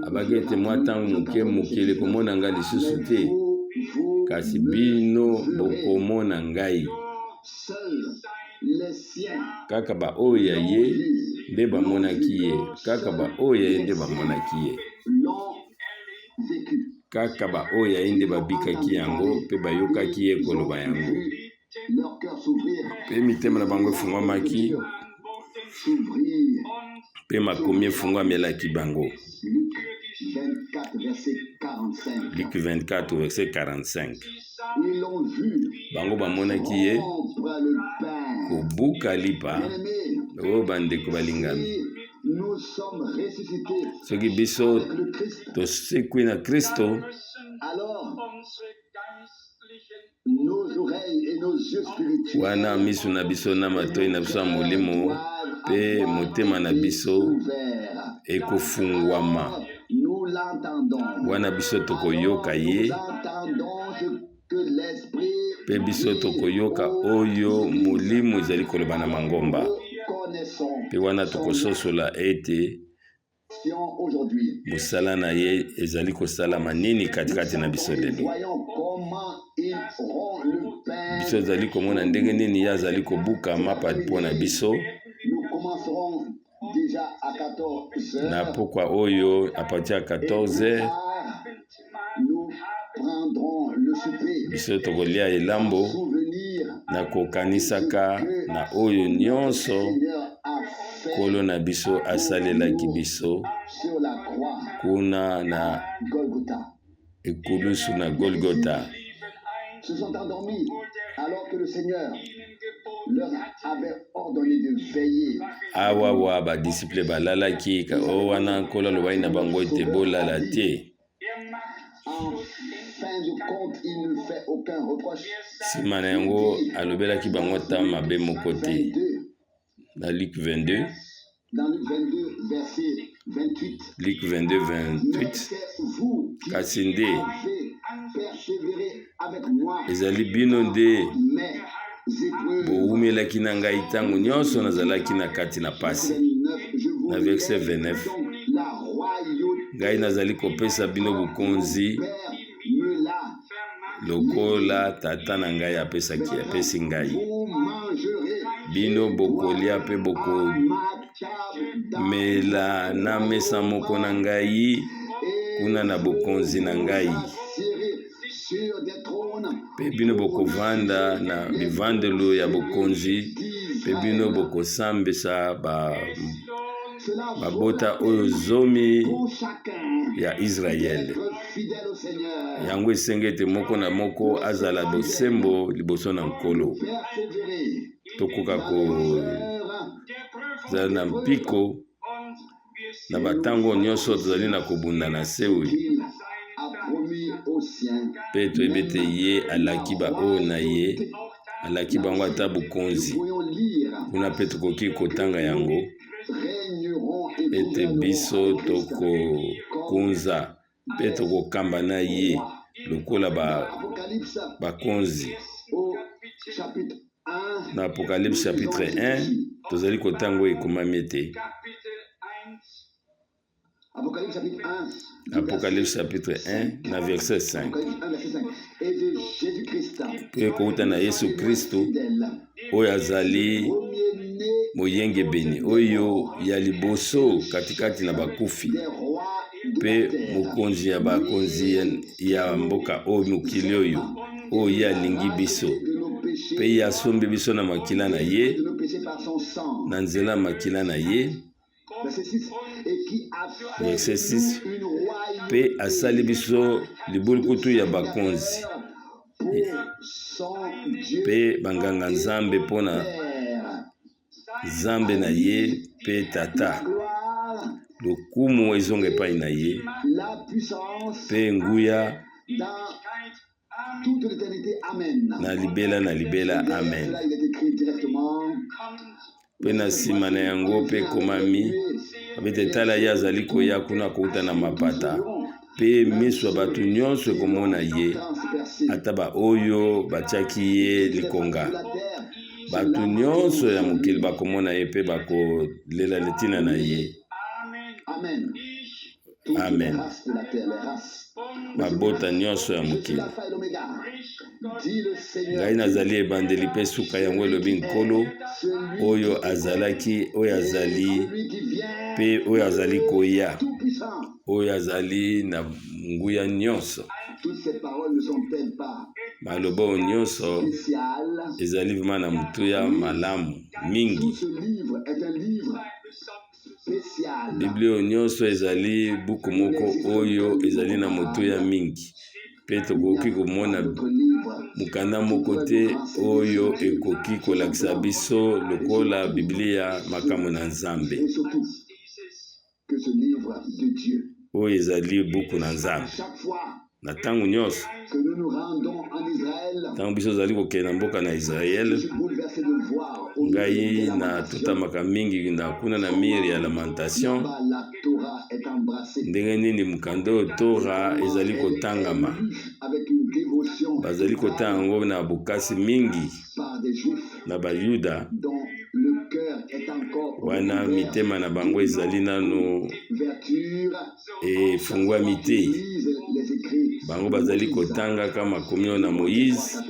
Speaker 1: abaki ete mwa ntango moke mokili komona ngai lisusu te, kasi bino bokomona ngai. Kaka baoyo ya ye nde bamonaki ye, kaka baoyo ya ye nde bamonaki ye. Kaka baoyo ya ye nde babikaki yango mpe bayokaki ye koloba yango. Mpe mitema na bango efungwamaki, mpe makomi efungwamelaki bango. Luc 24 verset 45. Bango bamonaki ye kobuka lipa. Oyo bandeko balingami, soki biso tosekwi na Kristo, wana miso na biso na matoi na biso ya molimo mpe motema na biso ekofungwama, wana biso tokoyoka ye mpe biso tokoyoka oyo molimo ezali koloba na mangomba, mpe wana tokososola ete mosala na ye ezali kosalama nini katikati na biso lelo. Biso tozali komona ndenge nini ye azali kobuka mapa mpo na biso na pokwa oyo a partir ya 14 heures. Biso tokolia elambo na kokanisaka na oyo nyonso Nkolo na biso asalelaki biso kuna na ekulusu na Golgotha.
Speaker 2: Se sont endormis alors que le Seigneur leur avait ordonné de veiller.
Speaker 1: Awa wa ba disciples balalaki o wana Nkolo alobaki na bango ete bolala te.
Speaker 2: En fin de compte, il ne fait aucun reproche.
Speaker 1: Nsima na yango alobelaki bango ata mabe moko te. Na Luc 22.
Speaker 2: Dans Luc 22, verset 28.
Speaker 1: Luc 22, 28. Kasi nde ezali bino nde bowumelaki na ngai ntango nyonso nazalaki na kati na pasi. Na verset 29, ngai nazali kopesa bino bokonzi lokola tata na ngai apesaki apesi ngai. Bino bokolia mpe bokomela na mesa moko na ngai kuna na bokonzi na ngai, mpe bino bokovanda na bivandelo ya bokonzi, mpe bino bokosambisa ba mabota oyo zomi ya Israele. Yango esengi ete moko na moko azala bosembo liboso na Nkolo. Tokoka kozala na mpiko na batango nyonso tozali na kobunda na se oyo, mpe toyebi ete ye alaki baoyo na ye, alaki bango ata bokonzi. Kuna mpe tokoki kotanga yango ete biso tokokonza mpe tokokamba na ye lokola bakonzi. Na Apocalypse chapitre 1 tozali kotanga oyo ekomami ete Apocalypse chapitre 1 na verset 5, mpe kouta na Yesu Kristo oyo azali moyengebeni oyo ya liboso katikati na bakufi mpe mokonzi ya bakonzi ya mboka oyo, mokili oyo, oyo ye alingi biso mpe ye asombi biso na makila na ye, na nzela ya makila na ye. Verset 6, mpe asali biso libulukutu ya bakonzi mpe banganga Nzambe mpo na Nzambe na ye mpe Tata. Lokumu ezonga epai na ye mpe nguya na libela na libela. Amen. Mpe na nsima na yango mpe ekomami ete tala ye azali koya kuna kouta na mapata, mpe miso ya bato nyonso ekomona ye, ata baoyo batiaki ye likonga. Bato nyonso ya mokili bakomona ye mpe bakolela litina na ye. Amen. Mabota nyonso ya mokili. Ngai nazali ebandeli mpe suka, yango elobi Nkolo, oyo azalaki, oyo azali mpe oyo azali koya. Oyo azali na nguya nyonso. Maloba oyo nyonso ezali vrema na motuya malamu mingi. Biblia oyo nyonso ezali buku moko oyo ezali na motuya mingi, mpe tokoki komona mokanda moko te oyo ekoki kolakisa biso lokola Biblia makambo na Nzambe. Oyo ezali buku na Nzambe. Na ntango nyonso ntango biso ozali kokende na mboka na Israele, ngai natutamaka mingi na kuna na mire ya Lamentation, ndenge nini mokanda oyo Tora ezali kotangama. Bazali kotanga yango na bokasi mingi na Bayuda wana mitema na bango ezali nano efungwami te. Bango bazali kotangaka makomi oyo na Moïse,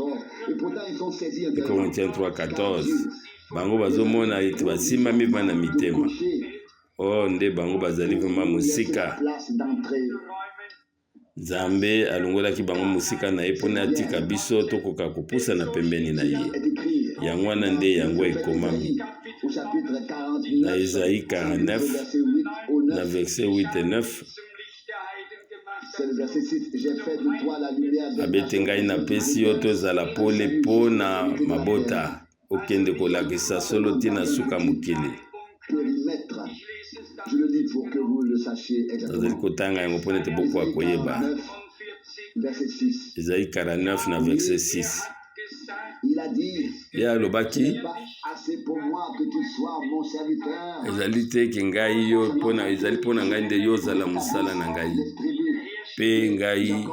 Speaker 1: Corinthiens 3:14. Bango bazomona ete basimbami mpe na mitema. Oh, nde bango bazali vrema mosika. Nzambe alongolaki bango mosika na ye mpo na atika biso tokoka kopusana pembeni na ye. Yango wana nde yango ekomami na Esaïe 49 na verset 8 et 9. Abete ngai napesi yo tozala pole mpo na mabota, okende kolakisa solo ti na suka mokili. Nazali kotanga yango mpo ete bokoka koyeba. Ezali 49 na verset 6. Ye alobaki, ezali te ke ngai yo mpona ezali mpo na ngai nde yo ozala mosala na ngai, mpe ngai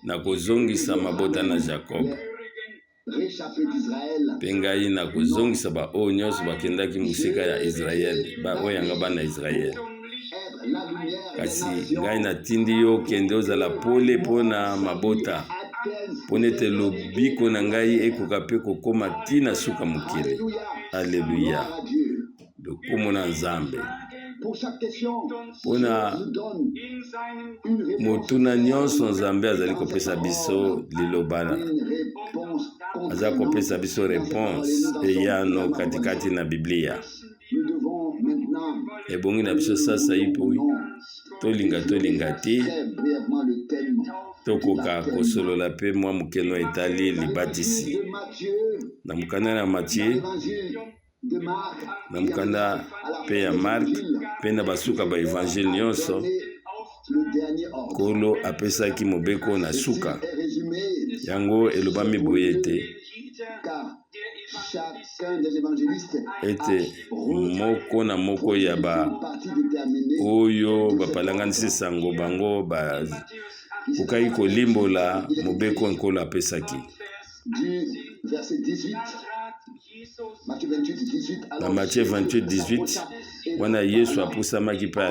Speaker 1: nakozongisa mabota na Jacob, mpe ngai nakozongisa baoyo nyonso bakendaki mosika ya Israele, baoyo yanga bana Israele. Kasi ngai natindi yo okende ozala pole mpo na mabota, mpo ete lobiko na ngai ekoka mpe kokoma ti na suka mokili. Aleluya! Lokumu na Nzambe. Mpo na motuna nyonso, Nzambe azali kopesa biso liloba, aza kopesa biso reponse, eyano katikati na Biblia. Ebongi na biso sasa ipo tolinga tolinga te tokoka kosolola mpe mwa mokeno etali libatisi na mokanda na Matie, na mokanda mpe ya Mark mpe na basuka ba evangile nyonso. Nkolo apesaki mobeko na suka. Yango elobami boye ete moko na moko ya ba oyo bapalanganisi sango bango bakokaki kolimbola mobeko Nkolo apesaki. Na Matthieu 28, 18, wana Yesu apusamaki mpe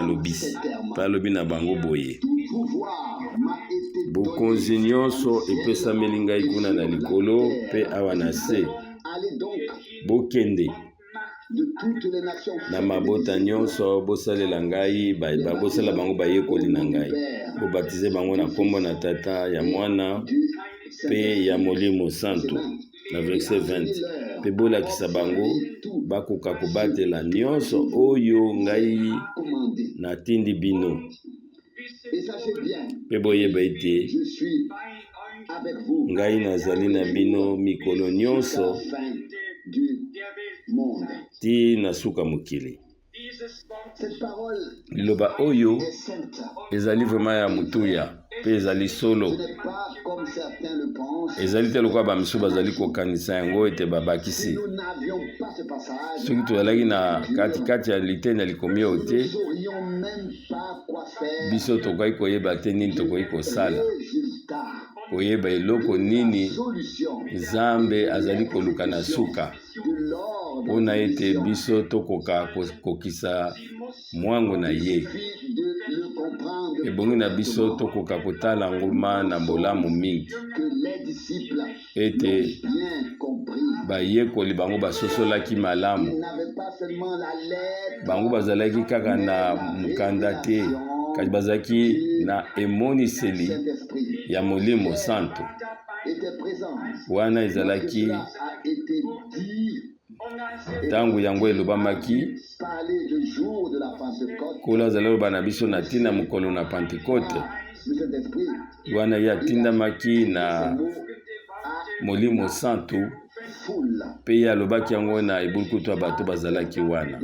Speaker 1: alobi na bango boye: bokonzi nyonso epesameli ngai kuna na likolo mpe awa na se. Bokende na mabota nyonso, bosalela ngai, bosala bango bayekoli na ngai, bobatize bango na nkombo na Tata, ya Mwana mpe ya Molimo Santu. Na verset 20, mpe bolakisa bango bakoka kobatela nyonso oyo ngai natindi bino, mpe boyeba ete ngai nazali na bino mikolo nyonso ti na suka mokili. Liloba oyo ezali vraiment ya motuya mpe ezali solo. Ezali te lokola bamisusu bazali kokanisa yango ete babakisi. Soki tozalaki na katikati ya liteni ya likomi oyo te, biso tokoki koyeba te nini tokoki kosala, koyeba eloko nini Nzambe azali koluka na suka mpo na ete biso tokoka kokokisa mwango na ye. Ebongi na biso tokoka kotala ngoma na bolamu mingi ete bayekoli bango basosolaki malamu. Bango bazalaki kaka na mokanda te, Kasi bazalaki na emoniseli ya Molimo Santo. Wana ezalaki ntango yango elobamaki. Nkolo azali oloba na biso na ntina mokolo na Pantekote. Wana ye atindamaki na Molimo Santu, mpe ye alobaki yango na ebulukutu ya bato bazalaki wana.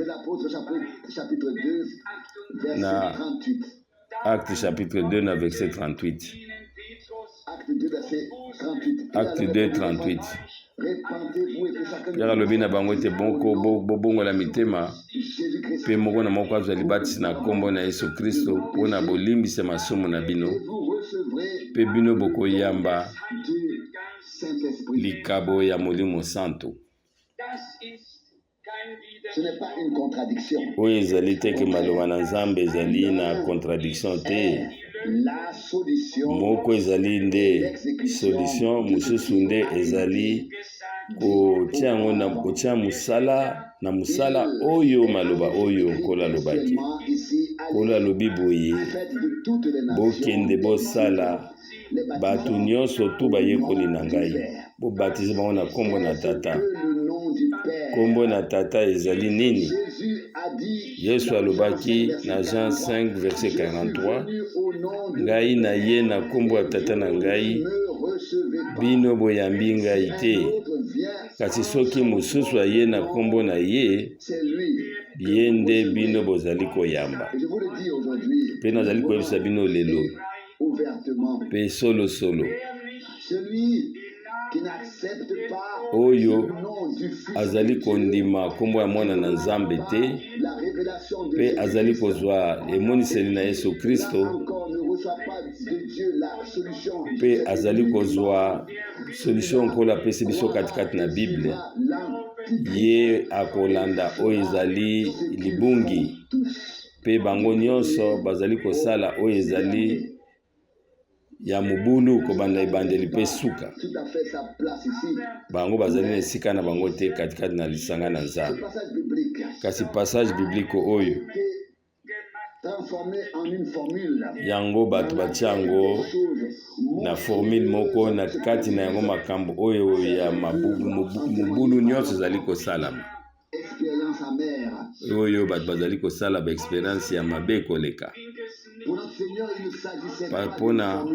Speaker 1: Na Acte chapitre 2 na verset 38. Acte 2 38. Pierre alobi na bango ete boko bobongola mitema mpe moko na moko azwa libatisi na nkombo na Yesu Kristo mpo na bolimbisi ya masumu na bino, mpe bino bokoyamba likabo ya Molimo Santo. Oyo ezali te ke maloba na Nzambe ezali na contradiction te. Moko ezali nde solution, mosusu nde ezali kotia yango na kotia mosala na mosala oyo maloba oyo Nkolo alobaki. Nkolo alobi boye, bokende bosala bato nyonso tu bayekoli na ngai, bobatize bango na nkombo na Tata. Nkombo na Tata ezali nini? Yesu alobaki na Jean 5 verset 43, ngai na ye na nkombo ya Tata na ngai, bino boyambi ngai te, kasi soki mosusu aye na nkombo na ye, ye nde bino bozali koyamba. Mpe nazali koyebisa bino lelo mpe solosolo, oyo azali kondima nkombo ya Mwana na Nzambe te mpe azali kozwa emoniseli na Yesu Kristo mpe azali kozwa solution Nkolo apesi biso katikati na Bible, ye akolanda oyo ezali libungi mpe bango nyonso bazali kosala oyo ezali ya mobulu kobanda ebandeli mpe suka. Bango bazali na esika na bango te katikati na lisanga na Nzambe. Kasi passage biblique oyo yango bato batia yango na formule moko na kati na yango makambo oyo ya mobulu nyonso ezali kosalama oyo bato bazali kosala ba experience ya mabe koleka. Mpona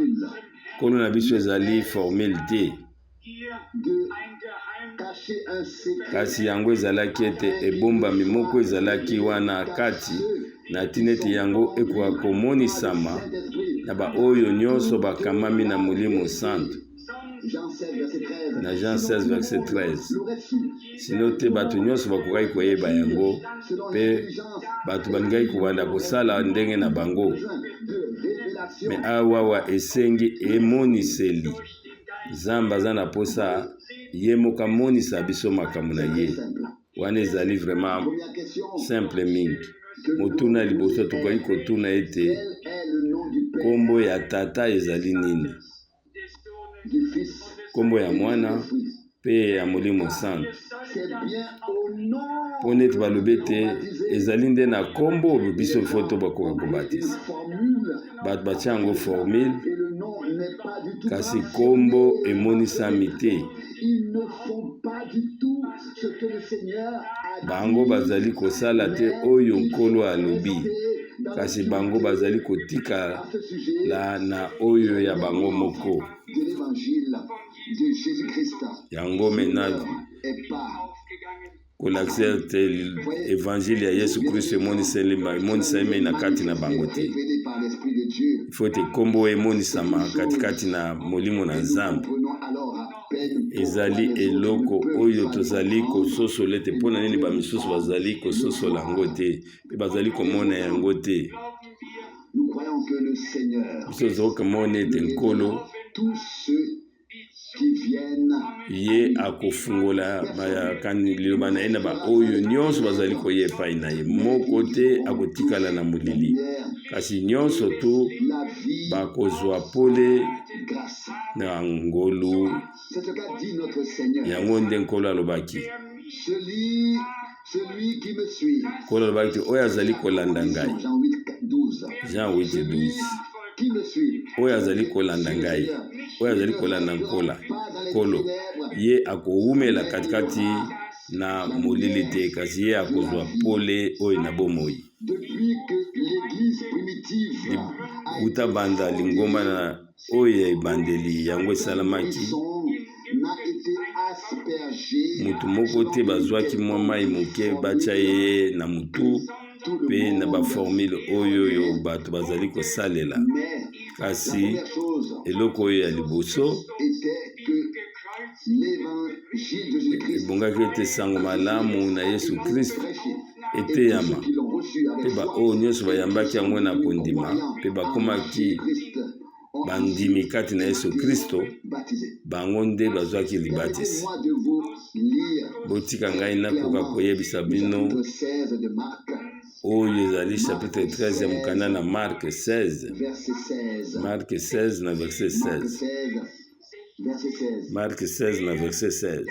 Speaker 1: Nkolo na biso ezali formule te, kasi yango ezalaki ete ebombami moko ezalaki wana kati na ntina ete yango ekoka komonisama na baoyo nyonso bakamami na Molimo Santu. Na Jean 16 verset 13. Sino te bato nyonso bakokaki koyeba yango mpe bato balingaki kobanda kosala ndenge na bango. Me awawa esengi emoniseli. Nzambe aza na mposa ye moko amonisa biso makambo na ye. Wana ezali vraiment simple mingi. Motuna liboso tokoki kotuna ete nkombo ya Tata ezali nini? Nkombo ya Mwana mpe ya Molimo Santu. Mpo neti balobi ete ezali nde na nkombo oyo biso fo to bakoka kobatisa bato, batia yango formule, kasi nkombo emonisami te. Bango bazali kosala te oyo Nkolo alobi, kasi bango bazali kotikala na oyo ya bango moko. Yango mena kolakisa ete evangile ya Yesu Kristo emonisami na kati na bango te. Ifo ete nkombo emonisama katikati na Molimo na Nzambe. Ezali eloko oyo tozali kososola ete mpo na nini bamisusu bazali kososola yango te mpe bazali komona yango te. Biso tozali komona ete Nkolo ye akofungola liloba na ye na baoyo nyonso bazali koya epai na ye. Moko te akotikala na molili, kasi nyonso tu bakozwa pole na ngolu. Yango nde Nkolo alobaki. Nkolo alobaki te oyo azali kolanda ngai. Jean 8 12. Oyo azali kolanda ngai, oyo azali kolanda nkola nkolo, ye akowumela katikati na molili te, kasi ye akozwa pole oyo na bomoi. Uta banda lingomba na oyo ya ebandeli yango esalamaki, moto moko te bazwaki mwa mai moke batya ye na motu mpe na baformule oyo oyo bato bazali kosalela. Kasi eloko oyo ya liboso ebongaki ete sango malamu na Yesu Kristo eteyama, mpe baoyo nyonso bayambaki yango na kondima mpe bakomaki bandimi kati na Yesu Kristo, bango nde bazwaki libatisi. Botika ngai nakoka koyebisa bino oyo ezali chapitre 13 ya mokanda na Mark 16, Mark 16 na verset 16. Mark 16 na verset 16.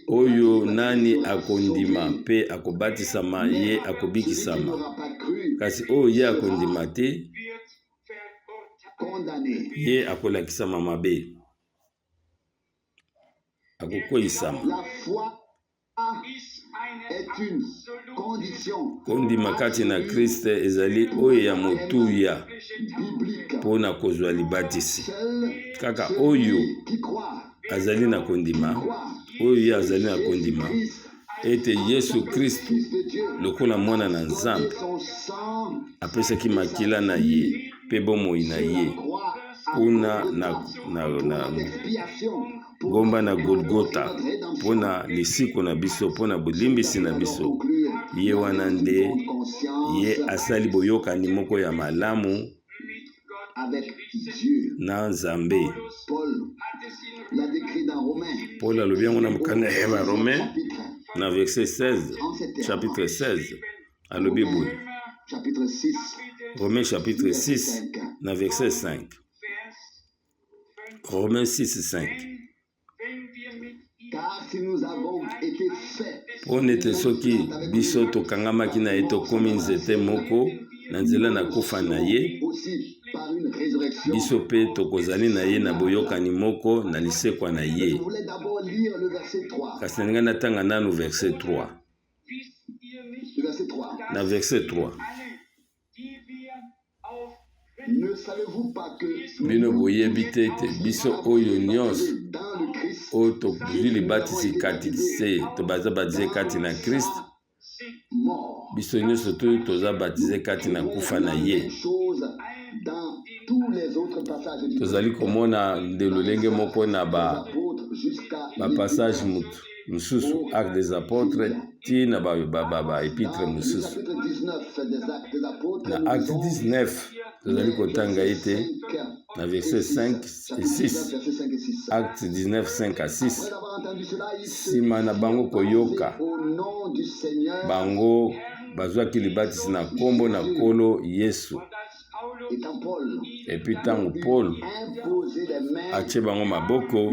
Speaker 1: Oyo nani akondima mpe akobatisama, ye akobikisama, kasi oyo ye akondima te, ye akolakisama mabe, akokweisama. Kondima kati na Christ ezali oyo ya motuya mpo na kozwa libatisi. Kaka oyo azali na kondima, oyo ye azali na kondima ete Yesu Kristo lokola mwana na Nzambe apesaki makila na ye mpe bomoi na ye kuna na, na, na ngomba na Golgota mpo na lisiko na biso, mpo na bolimbisi na biso. Ye wana nde ye asali boyokani moko ya malamu na Nzambe. Paul alobi yango na mokanda ya Baromain na verset 16, chapitre 16 alobi boye, Romain chapitre 6 na verset 5. Romains 6, 5. Mpo nete soki biso tokangamaki na ye, tokomi nzete moko na nzela na kufa na ye, biso mpe tokozali na ye na boyokani moko na lisekwa na ye. Kasi nalinga natanga nanu verset 3. Na verset 3. Bino boyebi te ete biso oyo nyonso oyo tozwi libatisi kati se tobaza batize kati na Kristo, biso nyonso to toza batize kati na kufa na ye. Tozali komona nde lolenge moko na ba bapassage mutu mosusu Actes des Apôtres ti na ba, ba, ba, ba epitre mosusu. Na Acte 19 tozali kotanga ete na verset 5 et 6, Acte 19 5 à 6, nsima na bango koyoka bango bazwaki libatisi na nkombo na Nkolo Yesu. Epuis ntango Paul atie bango maboko,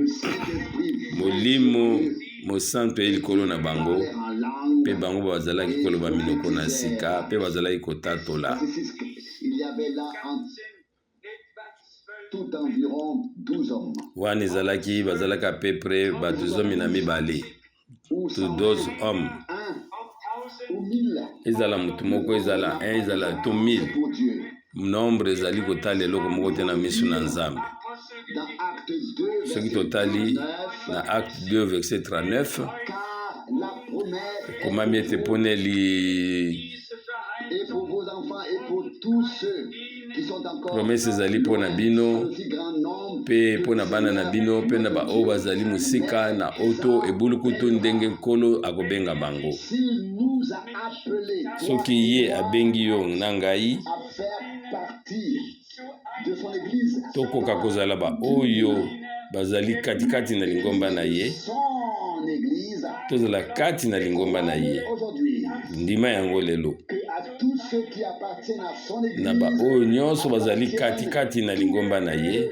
Speaker 1: Molimo Mosantu eyei likolo na bango, mpe bango bazalaki koloba minoko na sika mpe bazalaki kotatola. Wana ezalaki bazalaki à peu près bato 12, to 12 hommes, ezala moto moko, ezala 1, ezala to 1000, nombre ezali kotala eloko moko te na miso na Nzambe. Soki totali na Acte 2 verset 39, ekomami ete mpo na eli promese ezali mpo na bino mpe mpo na bana na bino mpe na baoyo bazali mosika na oto ebulukutu ndenge Nkolo akobenga bango. Soki ye abengi yo na ngai, tokoka kozala baoyo bazali katikati na lingomba na ye, tozala kati na lingomba na ye. Ndima yango lelo. Na baoyo nyonso bazali katikati na lingomba na ye,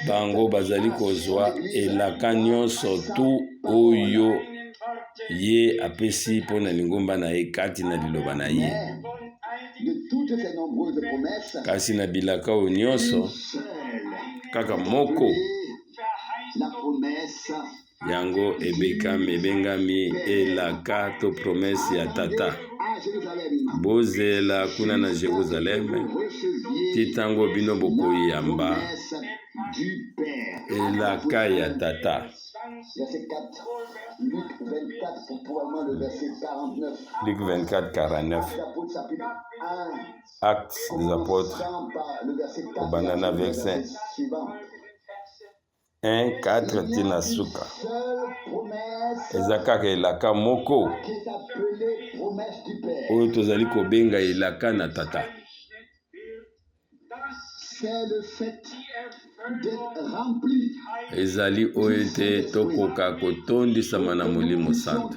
Speaker 1: Bango bazali kozwa elaka nyonso tu oyo ye apesi mpo na lingomba na ye kati na liloba na ye. Kasi na bilaka oyo nyonso, kaka moko yango ebekami ebengami elaka to promese ya Tata. Bozela kuna na Jerusaleme ti ntango bino bokoyamba elaka ya Tata. Luc 24, 49. Actes des Apôtres, kobanda na verset 1 4 ti na suka. Eza kaka elaka moko oyo tozali kobenga elaka na Tata. Ezali oyo ete tokoka kotondisama na Molimo Santo,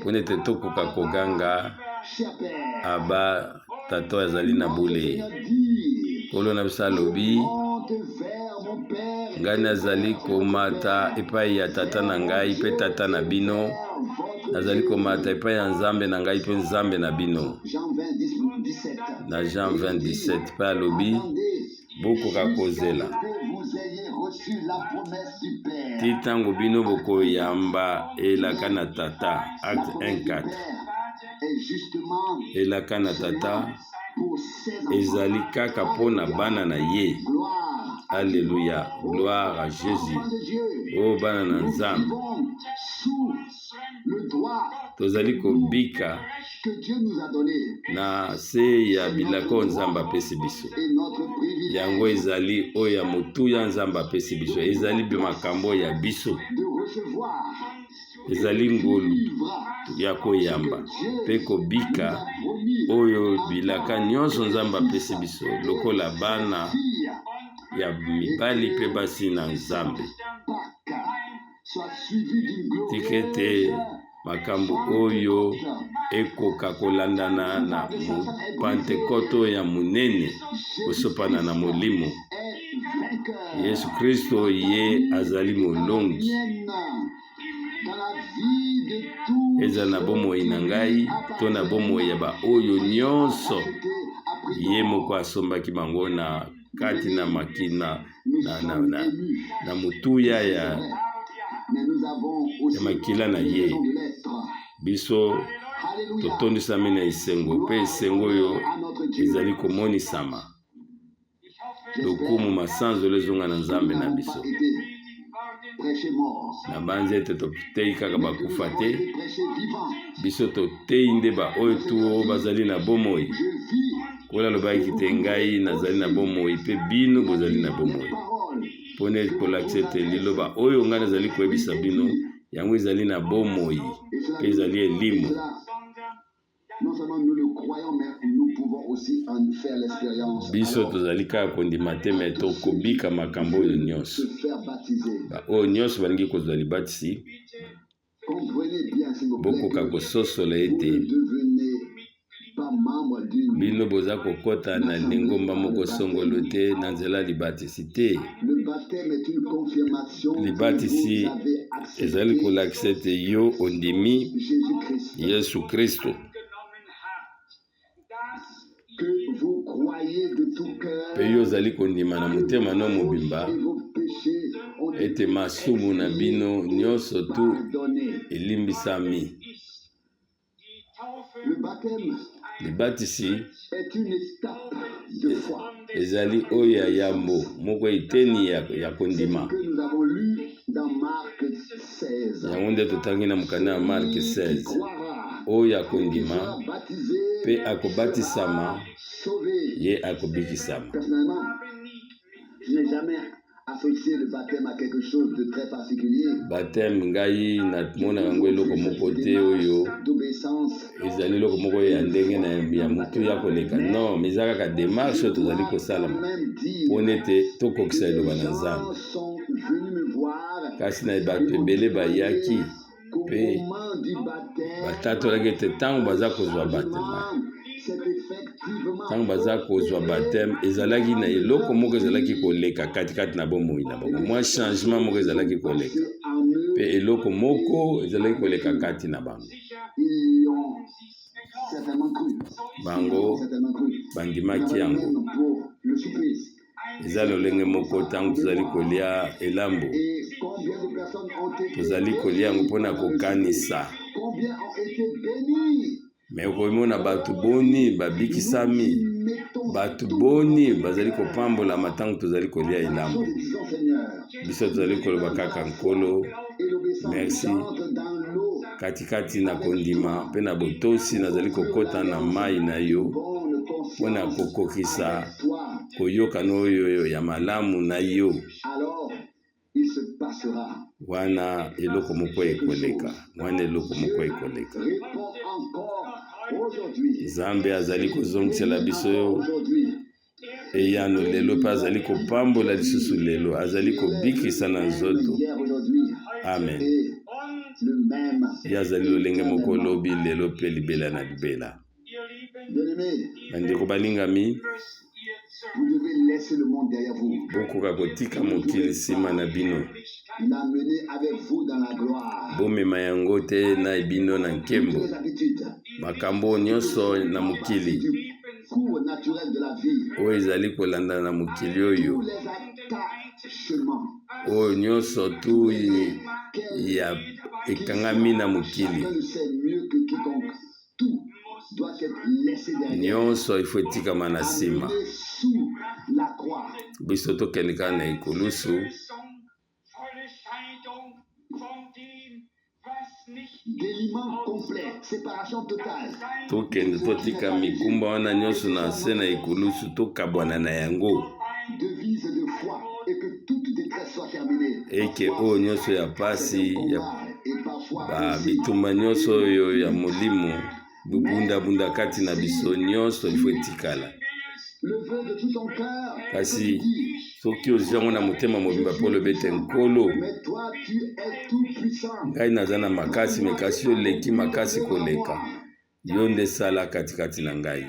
Speaker 1: mpo ete tokoka koganga Aba, Tata oyo azali na bulee. Nkolo na biso alobi, ngai nazali komata epai ya tata na ngai mpe tata na bino, nazali komata epai ya Nzambe na ngai mpe Nzambe na bino. Na Jean 20, 17 mpe alobi, bokoka kozela ti ntango bino bokoyamba elaka na Tata. Acte 1, 4. Elaka na Tata ezali kaka mpo na bana na ye. Alleluia, gloire à Jésus. O oh, bana na Nzambe, tozali kobika na se ya bilaka oyo Nzambe apesi biso. Yango ezali oyo ya motuya Nzambe apesi biso, ezali makambo ya biso. Ezali ngolu ya koyamba mpe kobika oyo bilaka nyonso Nzambe apesi biso lokola bana ya mibali mpe basi na Nzambe. Tika ete makambo oyo ekoka kolandana na Pantekote oyo ya monene kosopana na Molimo. Yesu Kristo ye azali molongi. Ezala na bomoi na ngai to na bomoi ya baoyo nyonso ye moko asombaki bango na kati na makina na, na, na, na motuya ya, ya makila na ye. Biso totondisami na esengo mpe esengo oyo ezali komonisama. Lokumu masanzoli ezonga na Nzambe na biso. Nabanzi ete toteyi kaka bakufa te, biso toteyi nde baoyo tu bazali na bomoi. Nkolo alobaki te ngai nazali na bomoi mpe bino bozali na bomoi, mpo na kolakisa ete liloba oyo ngai nazali koyebisa bino yango ezali na bomoi mpe ezali elimo.
Speaker 2: Non seulement nous le croyons, mais nous pouvons aussi en faire l'expérience.
Speaker 1: Biso tozali kaka kondima te, me tokobika makambo oyo nyonso. Baoyo nyonso balingi kozwa libatisi, bokoka kososola ete bino boza kokɔta na lingomba moko songolo te na nzela libatisi te. Libatisi ezali kolakisa ete yo ondimi Yesu Kristo. Mpe yo ozali kondima na motema no mobimba ete masumu na bino nyonso tu elimbisami. Libatisi ezali oyo ya yambo moko eteni ya, ya kondima. Yango nde totangi na mokanda ya Mark 16. Oyo akondima mpe akobatisama, ye akobikisama.
Speaker 2: Associer le baptême à quelque chose de très particulier.
Speaker 1: Baptême ngai namonaka yango eloko moko te oyo ezali eloko moko ya ndenge na ya motuya koleka non mais eza kaka démarche oyo tozali kosala mpo nete tokokisa liloba na Nzambe. Kasi na bato ebele bayaki mpe batatolaki ete ntango baza kozwa batema Ntango baza kozwa bateme, ezalaki na eloko moko ezalaki koleka katikati na bomoi na bango, mwa changement moko ezalaki koleka, mpe eloko moko ezalaki koleka kati na bango. Bango bandimaki yango. Eza lolenge moko ntango tozali kolia elambo, tozali kolia yango mpo na kokanisa. Me okomona bato boni babikisami, bato boni bazali kopambolama ntango tozali kolia elambo. Biso tozali koloba kaka Nkolo, merci. Katikati na kondima mpe na botosi, nazali kokota na mai na yo mpo na kokokisa koyokana oyo ya malamu na yo. Wana eloko moko ekoleka, wana eloko moko ekoleka. Nzambe azali kozongisela biso eyano lelo mpe azali kopambola lisusu lelo, azali kobikisa na nzoto. Amen. Ye azali lolenge moko lobi, lelo mpe libela na libela. Bandeko balingami, bokoka kotika mokili nsima na bino, bomema yango te na bino na nkembo. Makambo nyonso na mokili oyo ezali kolanda na mokili oyo, oyo nyonso tu ya ekangami na mokili nyonso ifo etikama na nsima. Biso tokende kaka na ekulusu. Tokende totika mikumba wana nyonso na nse na ekulusu, tokabwana na yango, eke oyo nyonso ya pasi ya ba bitumba nyonso oyo ya molimo bobundabunda kati na biso nyonso ifo etikala. Kasi soki ozwi yango na motema mobimba mpo olobi ete Nkolo, ngai naza na makasi, me kasi oleki makasi koleka, yo nde sala katikati na ngai.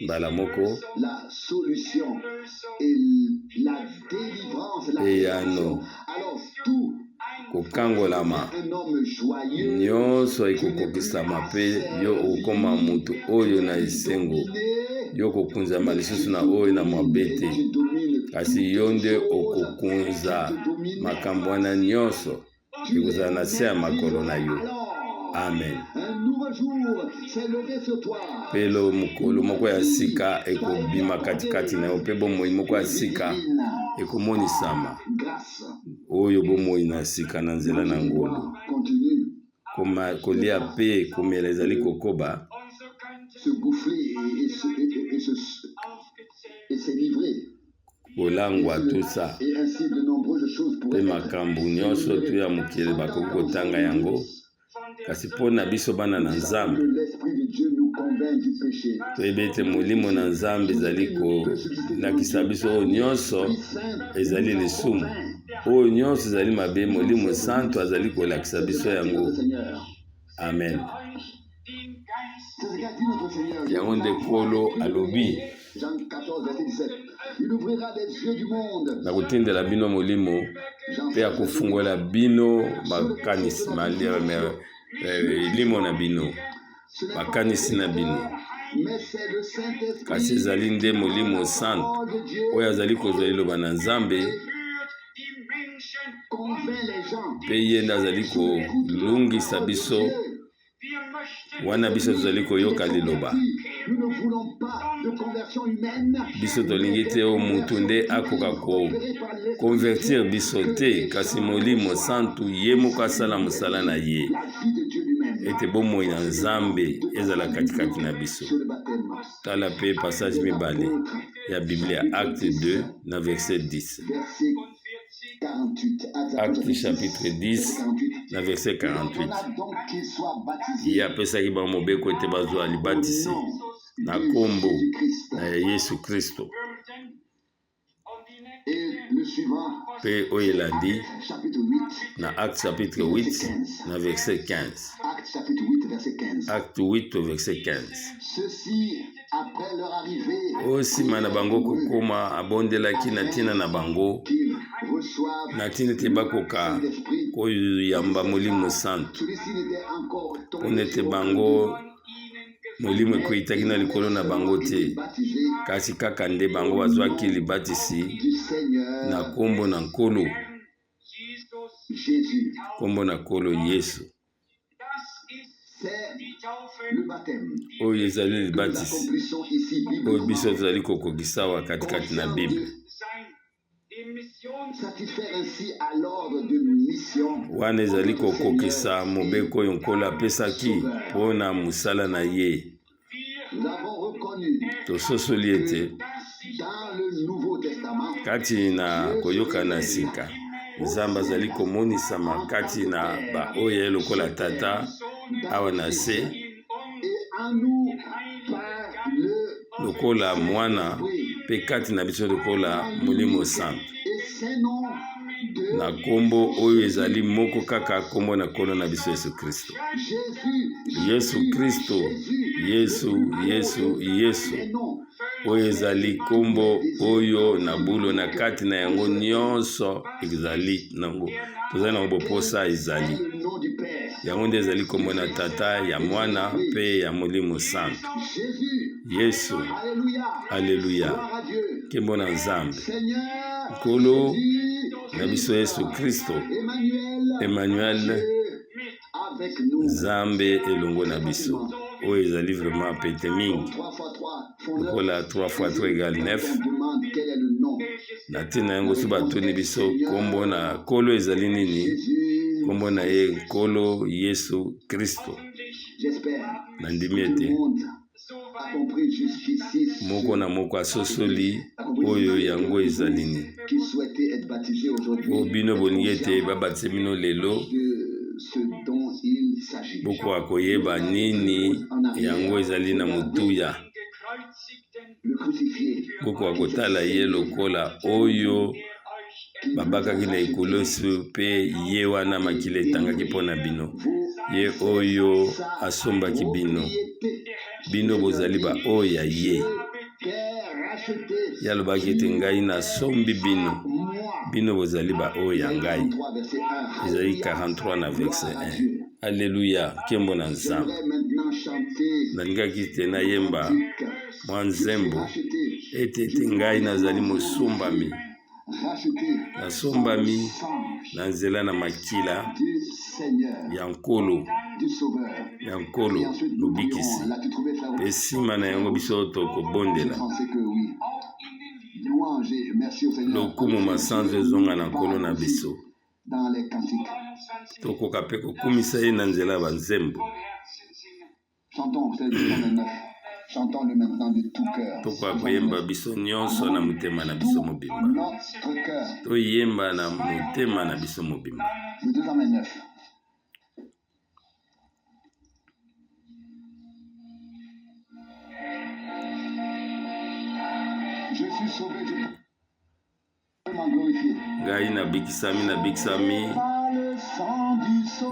Speaker 1: Mbala moko eyano, kokangolama nyonso ekokokisama, mpe yo okokoma moto oyo na esengo. Yo okokunzama lisusu na oyo na mabe te, kasi yo nde okokunza makambo wana nyonso. Ekozala na se ya makolo na yo. Amen. Mpe lo mokolo moko ya sika ekobima katikati na yo, mpe bomoi moko ya sika ekomonisama, oyo bomoi na sika na nzela na ngolu. Kolia mpe komela ezali kokoba. Kolangwa tout ça mpe makambo nyonso tu ya mokili bakoki kotanga yango, kasi mpo na biso bana na Nzambe, toyebi ete Molimo na Nzambe ezali kolakisa biso oyo nyonso ezali lisumu, oyo nyonso ezali mabe. Molimo Santo azali kolakisa biso yango. Amen. Yango nde Nkolo alobi. Nakotindela bino Molimo, mpe akofungola bino makanisi, elimo na bino, makanisi na bino. Kasi ezali nde Molimo Santo oyo azali kozwa liloba na Nzambe, mpe ye nde azali kolungisa biso wana biso tozali koyoka liloba. Biso tolingi te oyo mutu nde akoka koconvertir biso te, kasi Molimo Santu ye moko asala mosala na ye, ete bomoi na Nzambe ezala katikati na biso. Tala mpe passage mibale ya Biblia, Acte 2 na verset 10. Acte chapitre 10 na verset 48. Ye apesaki bango mobeko ete bazwa libatisi na nkombo na Yesu Kristo. Mpe oyo elandi na Acte chapitre 8 na verset 15. Acte 8 verset 15. Oyo nsima na bango kokoma, abondelaki na ntina na bango, na ntina ete bakoka koyamba Molimo Santu, mpo ete bango Molimo ekweitaki na likolo na bango te, kasi kaka nde bango bazwaki libatisi na nkombo na Nkolo, nkombo na Nkolo Yesu. Oyo ezali libatisi oyo biso tozali kokokisa awa katikati na Bible. Wana ezali kokokisa mobeko oyo Nkolo apesaki mpo na mosala na ye. Tososoli ete kati na koyokana sika, Nzambe azali komonisama kati na baoyo ye lokola Tata awa na se, lokola Mwana, mpe kati na biso lokola Molimo Santu, na nkombo oyo ezali moko kaka, nkombo na Nkolo na biso Yesu Kristo. Yesu Kristo, Yesu, Yesu, Yesu. Oyo ezali nkombo oyo na bulo na kati na yango nyonso ezali nango, tozali nango boposa ezali yango nde ezali nkombo na Tata, ya Mwana mpe ya Molimo Santu. Yesu, aleluya, nkembo na Nzambe, Nkolo na biso Yesu Kristo, Emmanuel, Nzambe elongo na biso. Oyo ezali vraiment pete mingi, lokola 3 fois 3 égale 9. Na ntina yango, so batuni biso nkombo na Nkolo ezali nini, nkombo na ye Nkolo Yesu Kristo. Nandimi ete moko na moko asosoli oyo yango ezali nini. Oyo bino bolingi ete babatise bino lelo, bokoka koyeba nini yango ezali na motuya. Bokoka kotala ye lokola oyo babakaki na ekulusu, mpe ye wana makila etangaki mpo na bino, ye oyo asombaki bino. Bino bozali baoyo ya ye. Ye alobaki ete ngai nasombi bino, bino bozali baoyo ya ngai. Ezali 43 na verset 1. Aleluya, nkembo na Nzambe. Nalingaki te nayemba mwa nzembo ete ete ngai nazali mosombami, nasombami na nzela na makila ya Nkolo, ya Nkolo Mobikisi. Mpe nsima na yango biso tokobondela. Lokumu masanzo ezonga na Nkolo na biso. Tokoka mpe kokumisa ye na nzela ya banzembo. Tokoka koyemba biso nyonso na motema na biso mobimba. Toyemba na motema na biso mobimba.
Speaker 2: Je suis sauvé, je
Speaker 1: Ngai nabikisami, nabikisami,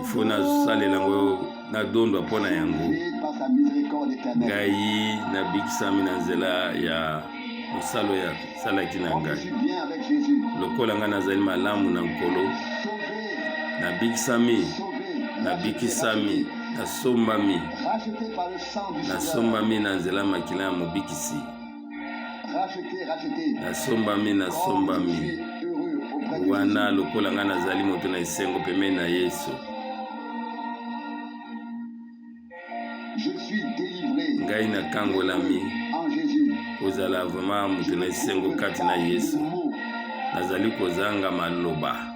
Speaker 1: ifo nasalela yango, nadondwa mpo na yango. Ngai nabikisami na nzela ya mosala oyo asalaki na ngai. Lokola ngai nazali malamu na Nkolo, nabikisami, nabikisami, nasombami, nasombami na nzela makila ya Mobikisi. Nasombami, nasombami wana lokola ngai nazali moto na esengo pembeni na Yesu. Ngai nakangolami kozala vraiment moto na esengo kati na Yesu. Nazali kozanga maloba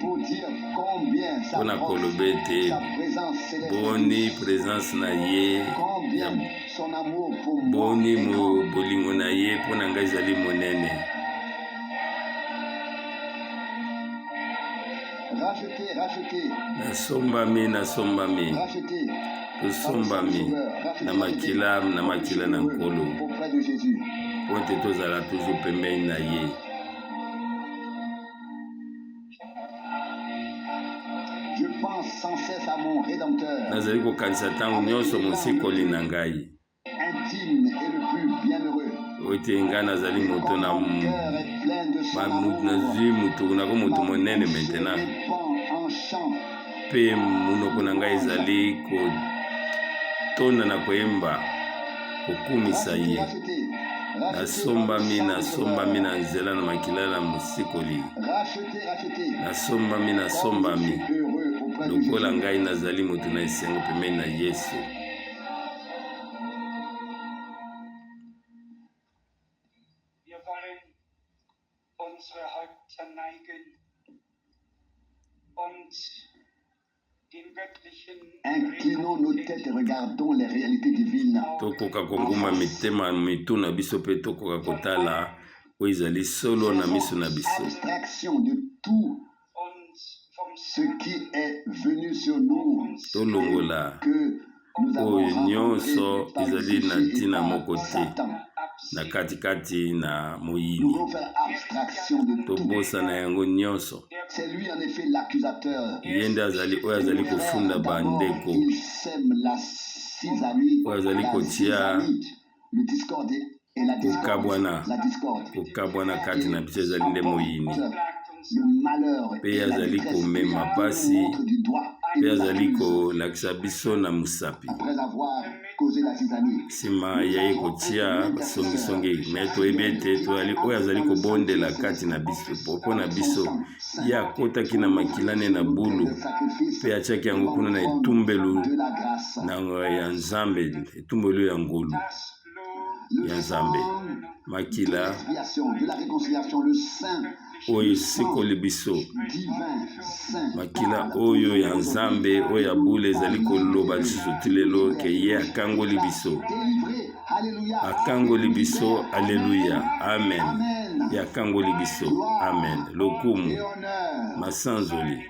Speaker 1: mpo na koloba ete boni presence na ye, boni bolingo na ye mpo na ngai ezali monene. Nasombami, nasombami, tosombami na makila, na makila na Nkolo, mpo ete tozala toujours pembeni na ye. Nazali kokanisa ntango nyonso mosikoli na ngai. Oyo ete ngai nazali moto na nazwi moto nako moto monene maintenant mpe monoko na ngai ezali kotonda na koyemba kokumisa ye. Nasombami, nasombami na nzela na makila na mosikoli. Nasombami, nasombami lokola ngai nazali moto na esengo pembeni na Yesu.
Speaker 3: Wir wollen unsere Häupter neigen und
Speaker 2: Inclinons nos têtes et regardons les réalités divines.
Speaker 1: Tokoka konguma mitema mitu na biso mpe tokoka kotala oyo ezali solo na miso na biso.
Speaker 2: Abstraction de tout ce qui est venu sur nous.
Speaker 1: Tolongola oyo nyonso ezali na ntina moko te na katikati na moyini. Tobosana yango nyonso. Ye nde azali oyo azali kofunda bandeko, oyo azali kotia kokabwana, kokabwana kati na biso ezali nde moyini. Mpe azali komema mpasi mpe azali kolakisa biso na mosapi nsima ya ye kotia songisongi. Me toyebi ete tozali oyo azali kobondela kati na biso mpo na biso. Ye akotaki na makila ne na bulu mpe atiaki yango kuna na etumbelu na ya Nzambe, etumbelu ya ngolu ya Nzambe, makila oyo esikoli biso, makila oyo ya Nzambe oyo ya bule ezali koloba lisusu ti lelo ke ye akangoli biso, akangoli biso. Aleluya, amen. Ye akangoli biso, amen. Lokumu, masanzoli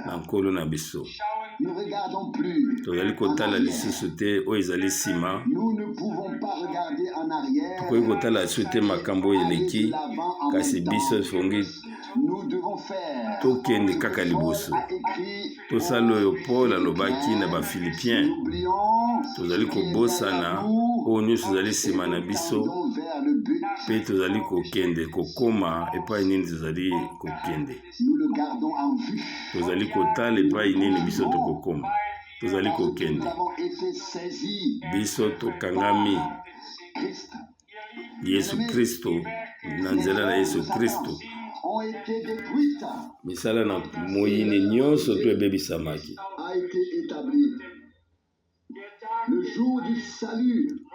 Speaker 1: na Nkolo na biso. Tozali kotala lisusu te oyo ezali nsima, tokoki kotala lisusu te makambo oyo eleki, kasi biso esongi tokende kaka liboso, tosala oyo Paul alobaki na Bafilipien. Tozali kobosana oyo nyonso ezali nsima na biso mpe tozali kokende kokoma epai nini tozali kokende. Tozali kotala epai nini biso tokokoma. Tozali kokende. Biso tokangami Yesu Kristo, na nzela na Yesu Kristo. Misala na moyini nyonso to ebebisamaki.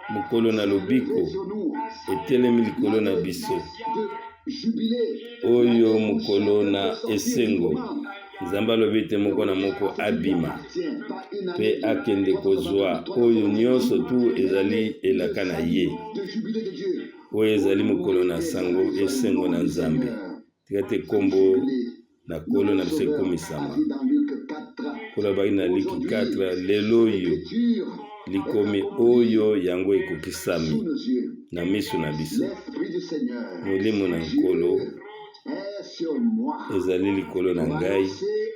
Speaker 1: Mokolo na lobiko etelemi likolo na biso. Oyo mokolo na esengo. Nzambe alobi ete moko na moko abima mpe akende kozwa oyo nyonso tu ezali elaka na ye. Oyo ezali mokolo na sango esengo na Nzambe. Tika te nkombo na Nkolo na biso ekumisama. Nkolo alobaki na Liki 4, lelo oyo likomi oyo yango ekokisami na miso na biso. Molimo na Nkolo ezali likolo na ngai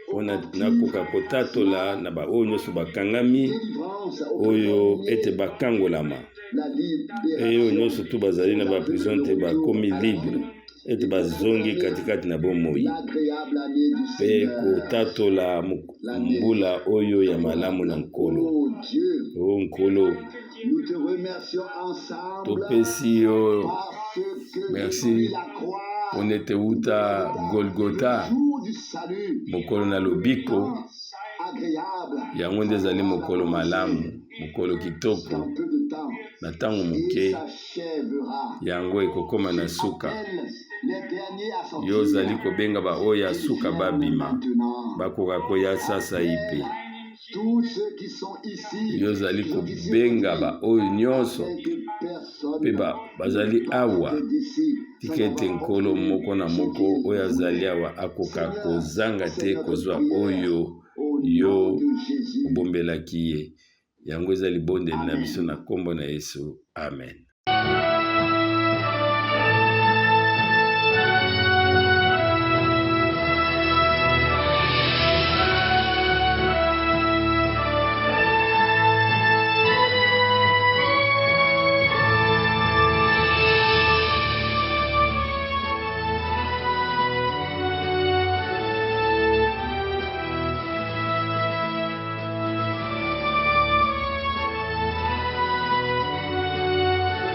Speaker 1: mpo nakoka kotatola na baoyo nyonso bakangami oyo ete bakangolama, oyo nyonso tu bazali na baprison te bakomi libre ete bazongi katikati na bomoi, mpe kotatola mbula oyo ya malamu na Nkolo. O Nkolo, topesi yo merci mpona ete uta Golgotha, mokolo na lobiko, yango nde ezali mokolo malamu, mokolo kitoko. Na ntango moke yango ekokoma na suka. Yo ozali kobenga baoyo ya suka babima, bakoka koya sasaipi. Yo ozali kobenga baoyo nyonso mpe bazali awa. Tika ete Nkolo moko na moko oyo azali awa akoka kozanga te kozwa oyo yo obombelaki ye. Yango eza libondeli na biso na nkombo na Yesu. Amen.